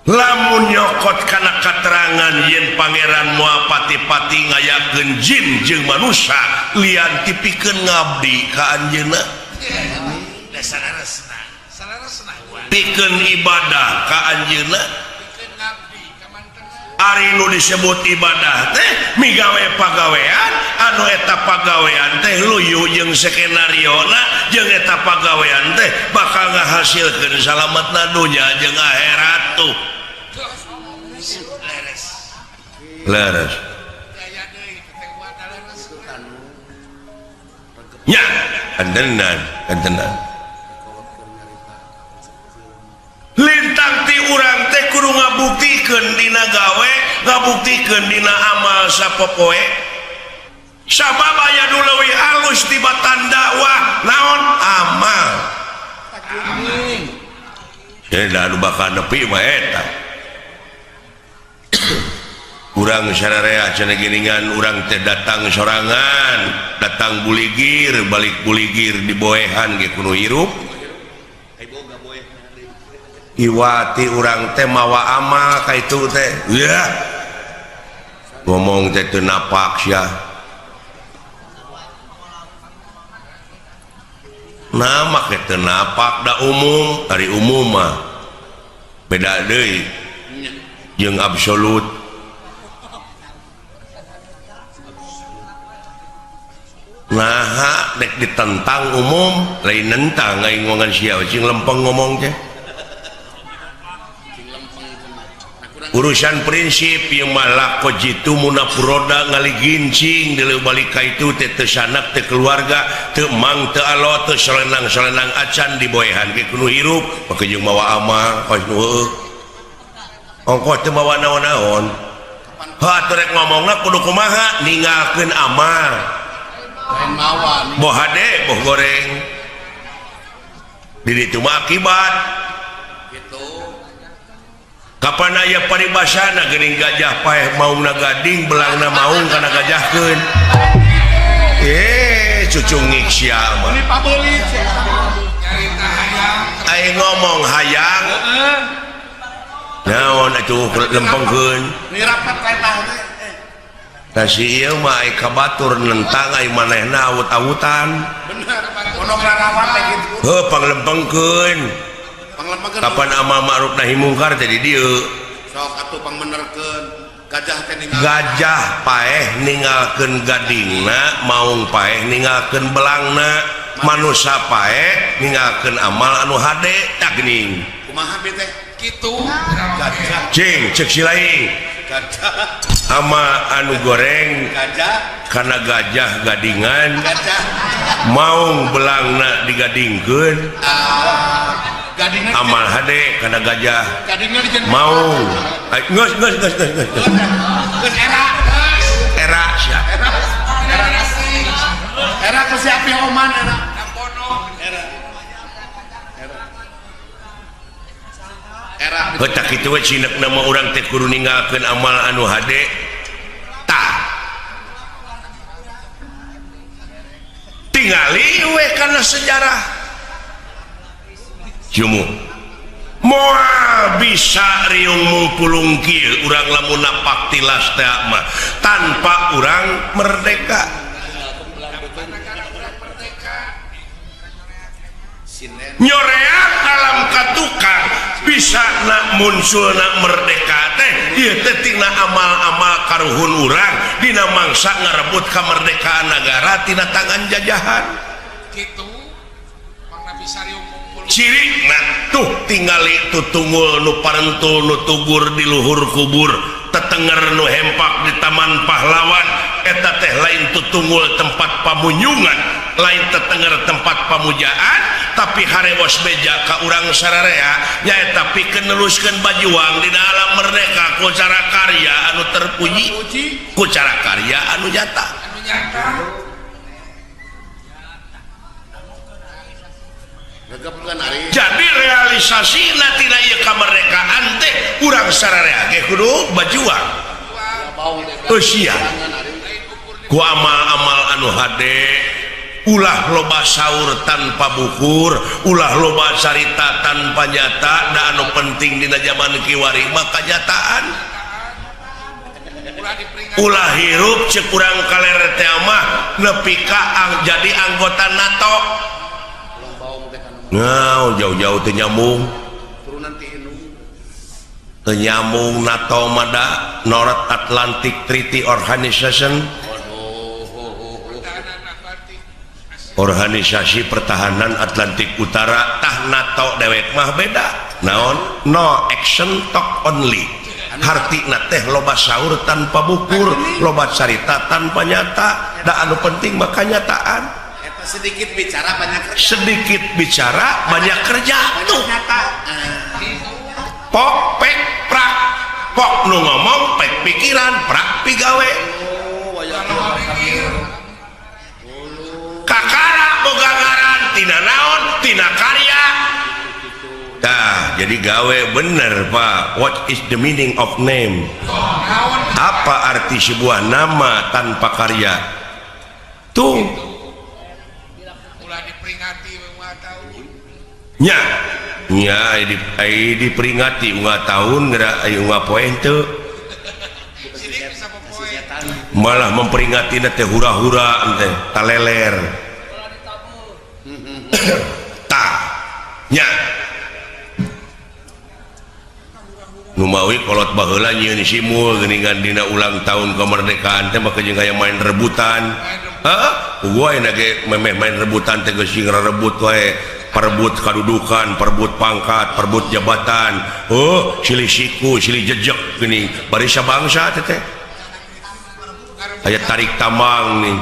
Lamun nyokot kana katerangan yen pangeran moal pati-pati ngayakeun jin jeung manusia lian tipikeun ngabdi ka anjeunna. Pikeun ibadah ka anjeunna. Ari nu disebut ibadah teh migawe pagawean anu eta pagawean teh luyu jeung skenariona jeung eta pagawean teh bakal ngahasilkeun salametna dunya jeung akhirat tuh. Leres. Nya, kantenan, kantenan. Lintang ti urang teh kudu ngabuktikeun dina gawe, ngabuktikeun dina amal sapopoe. Sabab aya nu leuwih alus tibatan dakwah naon amal. Jadi anu bakal nepi mah eta. Urang sararea cenah geuningan urang teh datang sorangan, datang buligir, balik buligir diboehan ge kudu hirup. Iwati urang teh mawa amal ka itu teh. Yah. Ngomong teh teu napak sia. Nah make teu napak da umum, ari umum mah beda deui jeung absolut. Nah, dek ditentang umum, lain nentang aing ngomongan sia cing lempeng ngomong teh. Urusan prinsip ieu mah lako jitu munafuroda ngaligincing deuleu balik ka itu teh teu sanak teu keluarga teu mang teu alo teu solenang-solenang acan diboehan ge kudu hirup make jeung mawa amal kos nu heueuh. Ongkoh teu mawa naon-naon. Heuh atuh rek ngomongna kudu kumaha ninggalkeun amal. Boh hade boh goreng. Di ditu mah akibat. Kapan aya paribasana geuning gajah paeh maungna gading belangna maung kana gajahkeun. Cucungik sia mah. Aing ngomong hayang. Naon atuh lempengkeun. Tah si ieu mah ai ka batur nentang ai manehna awut-awutan. Bener, ono ngarawan teh kitu. Heuh panglempengkeun. Kapan amal ma'ruf nahi mungkar teh di dieu. Sok atuh pangbenerkeun gajah teh ninggal. Gajah paeh ninggalkeun gadingna, maung paeh ninggalkeun belangna, manusa paeh ninggalkeun amal anu hade tah geuning. Kumaha bi teh? Kitu. Gajah. Cing ceuk si lain. Gajah. Ama anu goreng gajah kana gajah gadingan. Gajah. Maung belangna digadingkeun. Amal hade kana gajah mau geus geus geus geus geus Geus era era sia era ku si Api Oman era era era Heuh kitu we cinekna mah urang teh kudu ninggalkeun amal anu hade tah tingali we kana sejarah jumu moal bisa riung mungpulung kieu urang lamun napak tilas teh mah tanpa urang merdeka. Nyoreang alam katukang bisa nak muncul nak merdeka teh ieu teh tina amal-amal karuhun urang dina mangsa ngarebut kamerdekaan nagara tina tangan jajahan. Kitu mangna bisa riung mungpulung. Ciri nah tuh tingali tutungul nu parentul nu tugur di luhur kubur tetenger nu hempak di taman pahlawan eta teh lain tutungul tempat pamunyungan lain tetenger tempat pamujaan tapi harewos beja ka urang sararea nyaeta pikeun neruskeun bajuang dina alam merdeka ku cara karya anu terpuji ku cara karya anu nyata. Anu nyata. Jadi realisasi tina ieu kamerdekaan teh urang sararea ge kudu bajuang. Eusia ku amal-amal anu hade ulah loba saur tanpa bukur ulah loba carita tanpa nyata da anu penting dina zaman kiwari mah kanyataan. Ulah hirup ceuk urang kaler teh mah nepi ka jadi anggota NATO. Nah, jauh-jauh teu nyambung. Teu nyambung NATO mah da North Atlantic Treaty Organization. Organisasi Pertahanan Atlantik Utara tah NATO dewek mah beda. Naon? No action talk only. Hartina teh loba saur tanpa bukur, loba carita tanpa nyata. Da anu penting mah kanyataan. Sedikit bicara banyak kerja. Sedikit bicara banyak kerja tuh. Pok pek prak. Pok nu ngomong pek pikiran prak pigawe. Kakara boga ngaran tina naon tina karya. Tah jadi gawe bener Pak. What is the meaning of name? Apa arti sebuah nama tanpa karya? Tuh. Nya, nya diperingati unggal tahun geura aya unggal poe henteu. Malah memperingati teh hura-hura teh taleler. Tah, nya. Numawi kolot baheula nyieun simul geuningan dina ulang tahun kemerdekaan teh maka jeung aya main rebutan. Heeh, gua ayeuna ge memeh main rebutan teh geus sing rebut wae. Perebut kadudukan, perebut pangkat, perebut jabatan. Oh, silih siku, silih jejek gini. Barisa bangsa teh teh. Aya tarik tambang nih.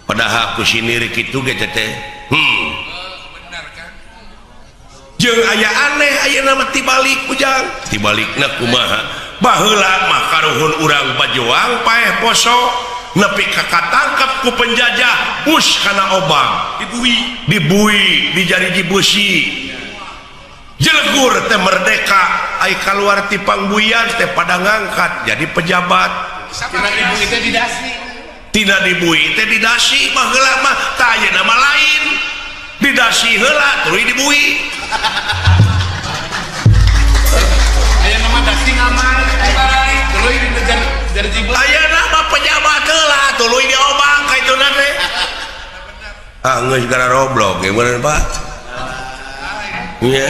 Padahal ku sinir kitu ge teh teh. Jeung aya aneh ayeuna mah tibalik ujang. Tibalikna kumaha? Baheula mah karuhun urang bajuang paeh poso. Nepi ka katangkep ku penjajah bus kana obang dibui dibui dijariji beusi jelegur teh merdeka ai kaluar ti pangbuian teh pada ngangkat jadi pejabat tina dibui teh didasi tina dibui teh didasi baheula mah tah ayeuna mah lain didasi heula tuluy dibui ayeuna mah dasi ngamal tuluy dijariji beusi ayeuna mah pejabat heula tuluy diobang ka ituna teh. Ah geus gara roblok ge bener Pak. Nya.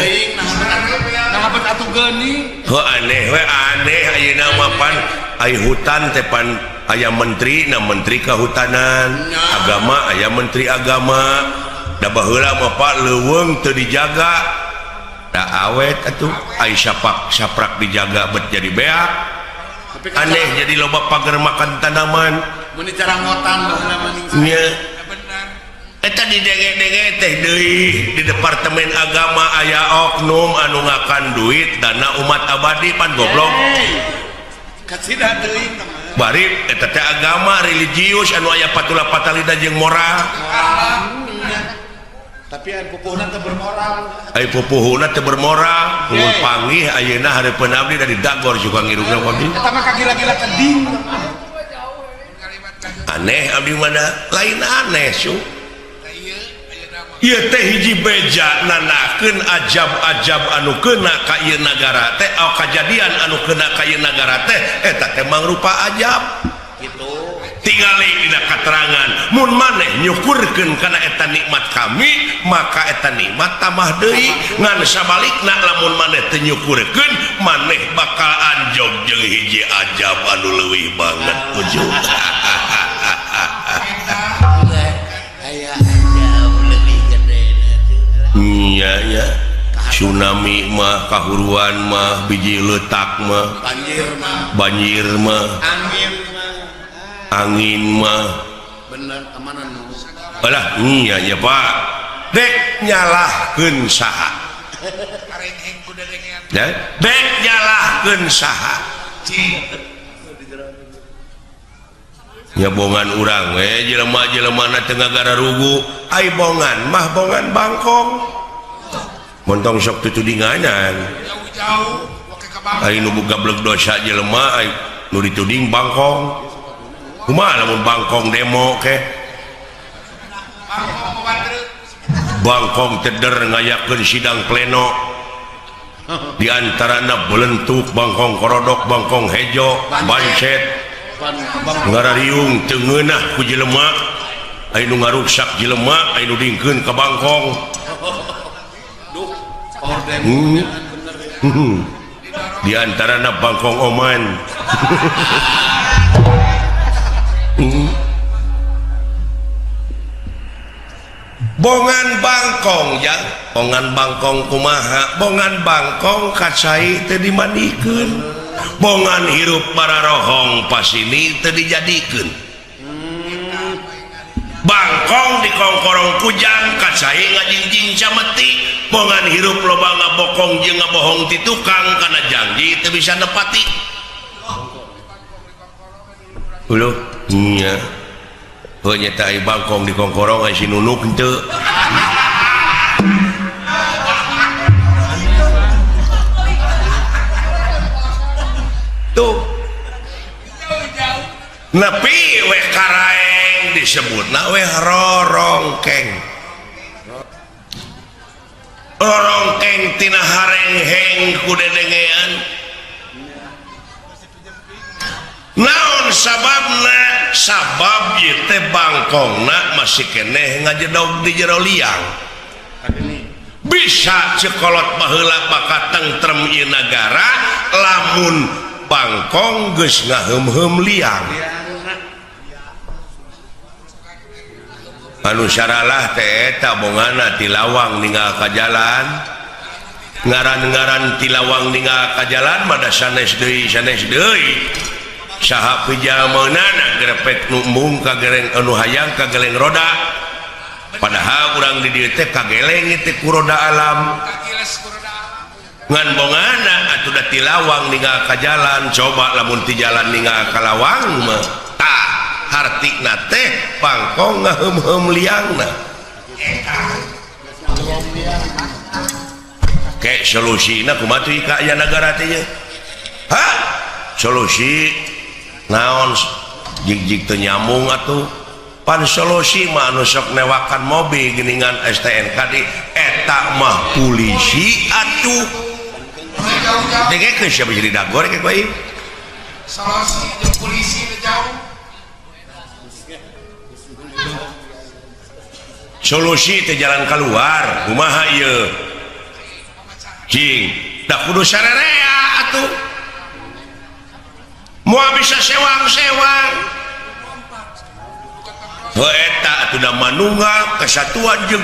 Naha bet atuh geuning. Heuh aneh we aneh ayeuna mah pan ai hutan teh pan aya menteri na menteri kehutanan, agama aya menteri agama. Da baheula mah Pak leuweung teu dijaga. Da awet atuh ai sapak saprak dijaga bet jadi beak. Aneh jadi loba pagar makan tanaman. Mun dicarangotan baheula mah. Nya. Eta Eta didenge-denge teh deui di Departemen Agama aya oknum anu ngakan duit dana umat abadi pan goblok. Kacida teuing teman. Bari eta teh agama religius anu aya patula patalida jeung moral. Tapi anu pupuhna teu bermoral. Ai pupuhuna teu bermoral, mun panggih ayeuna hareupeun abdi dari dagor juga ngirungna abdi. Eta mah kagila-gila keding. Aneh abdi mana lain aneh su. Ieu teh hiji beja nanakeun ajab-ajab anu kena ka ieu nagara teh, oh, kajadian anu kena ka ieu nagara teh eta teh mangrupa ajab. Gitu. Tingali dina katerangan mun maneh nyukurkeun kana eta nikmat kami maka eta nikmat tambah deui, ngan sabalikna lamun maneh teu nyukurkeun maneh bakal anjog jeung hiji ajab anu leuwih banget ujung. Aya ajab lebih gede. Iya ya, tsunami mah, kahuruan mah, biji letak mah, Banjir mah, banjir mah, angin mah. Angin mah. Bener kemana nu? Alah, iya ya Pak. Dek nyalahkeun saha? Karengheng ku dedengean. Ya, dek nyalahkeun saha? Ya bongan urang we jelema-jelemana teu ngagararugu, ai bongan mah bongan bangkong. Montong sok tutudinganan. Jauh-jauh wake ka bangkong. Ai nu gablek dosa jelema ai nu dituding bangkong. Kumaha lamun bangkong demo ke? Bangkong mawandreut. Bangkong teder ngayakeun sidang pleno. Di antarana belentuk bangkong korodok, bangkong hejo, bancet. Ngarariung teu ngeunah ku jelema, ai nu ngaruksak jelema, ai nu dingkeun ka bangkong. Duh, power demo bener ya. Di antarana bangkong oman. Bongan bangkong ya, bongan bangkong kumaha, bongan bangkong kacai teu dimandikeun. Bongan hirup para rohong pasini teu dijadikeun. Bangkong dikongkorong kujang kacai ngajingjing cameti. Bongan hirup loba ngabokong jeung ngabohong ti tukang kana janji teu bisa nepati. Uluh nya. Heuh nya teh ai bangkong dikongkorong ai si nunuk henteu. Tuh. Nepi we karaeng disebutna we rorongkeng. Rorongkeng tina harengheng ku dedengean. Naon sababna? Sabab ieu teh bangkongna masih keneh ngajedog di jero liang. Bisa cekolot baheula bakal tentrem ieu nagara lamun bangkong geus ngaheum-heum liang. Anu saralah teh eta bongana ti lawang ninggal ka jalan. Ngaran-ngaran ti lawang ninggal ka jalan mah da sanes deui sanes deui. Saha pijameunana grepek nu embung ka gereng anu hayang ka geleng roda. Padahal urang di dieu teh kageleng teh ku roda alam. Ngan bongana atuh da ti lawang ninggal ka jalan, coba lamun ti jalan ninggal ka lawang mah tah hartina teh bangkong ngaheum-heum liangna. Ke solusina kumaha tuh ka aya nagara teh ye? Hah? Solusi naon jig-jig teu nyambung atuh. Pan solusi mah anu sok newakan mobil geuningan STNK di eta mah polisi atuh. Dengekeun sia bisa didagor ke bae. Solusi jeung polisi teu jauh. Solusi teh jalan keluar kumaha ieu? Cing, da kudu sarerea atuh. Moal bisa sewang-sewang. Heuh eta atuh da manunggal kesatuan jeung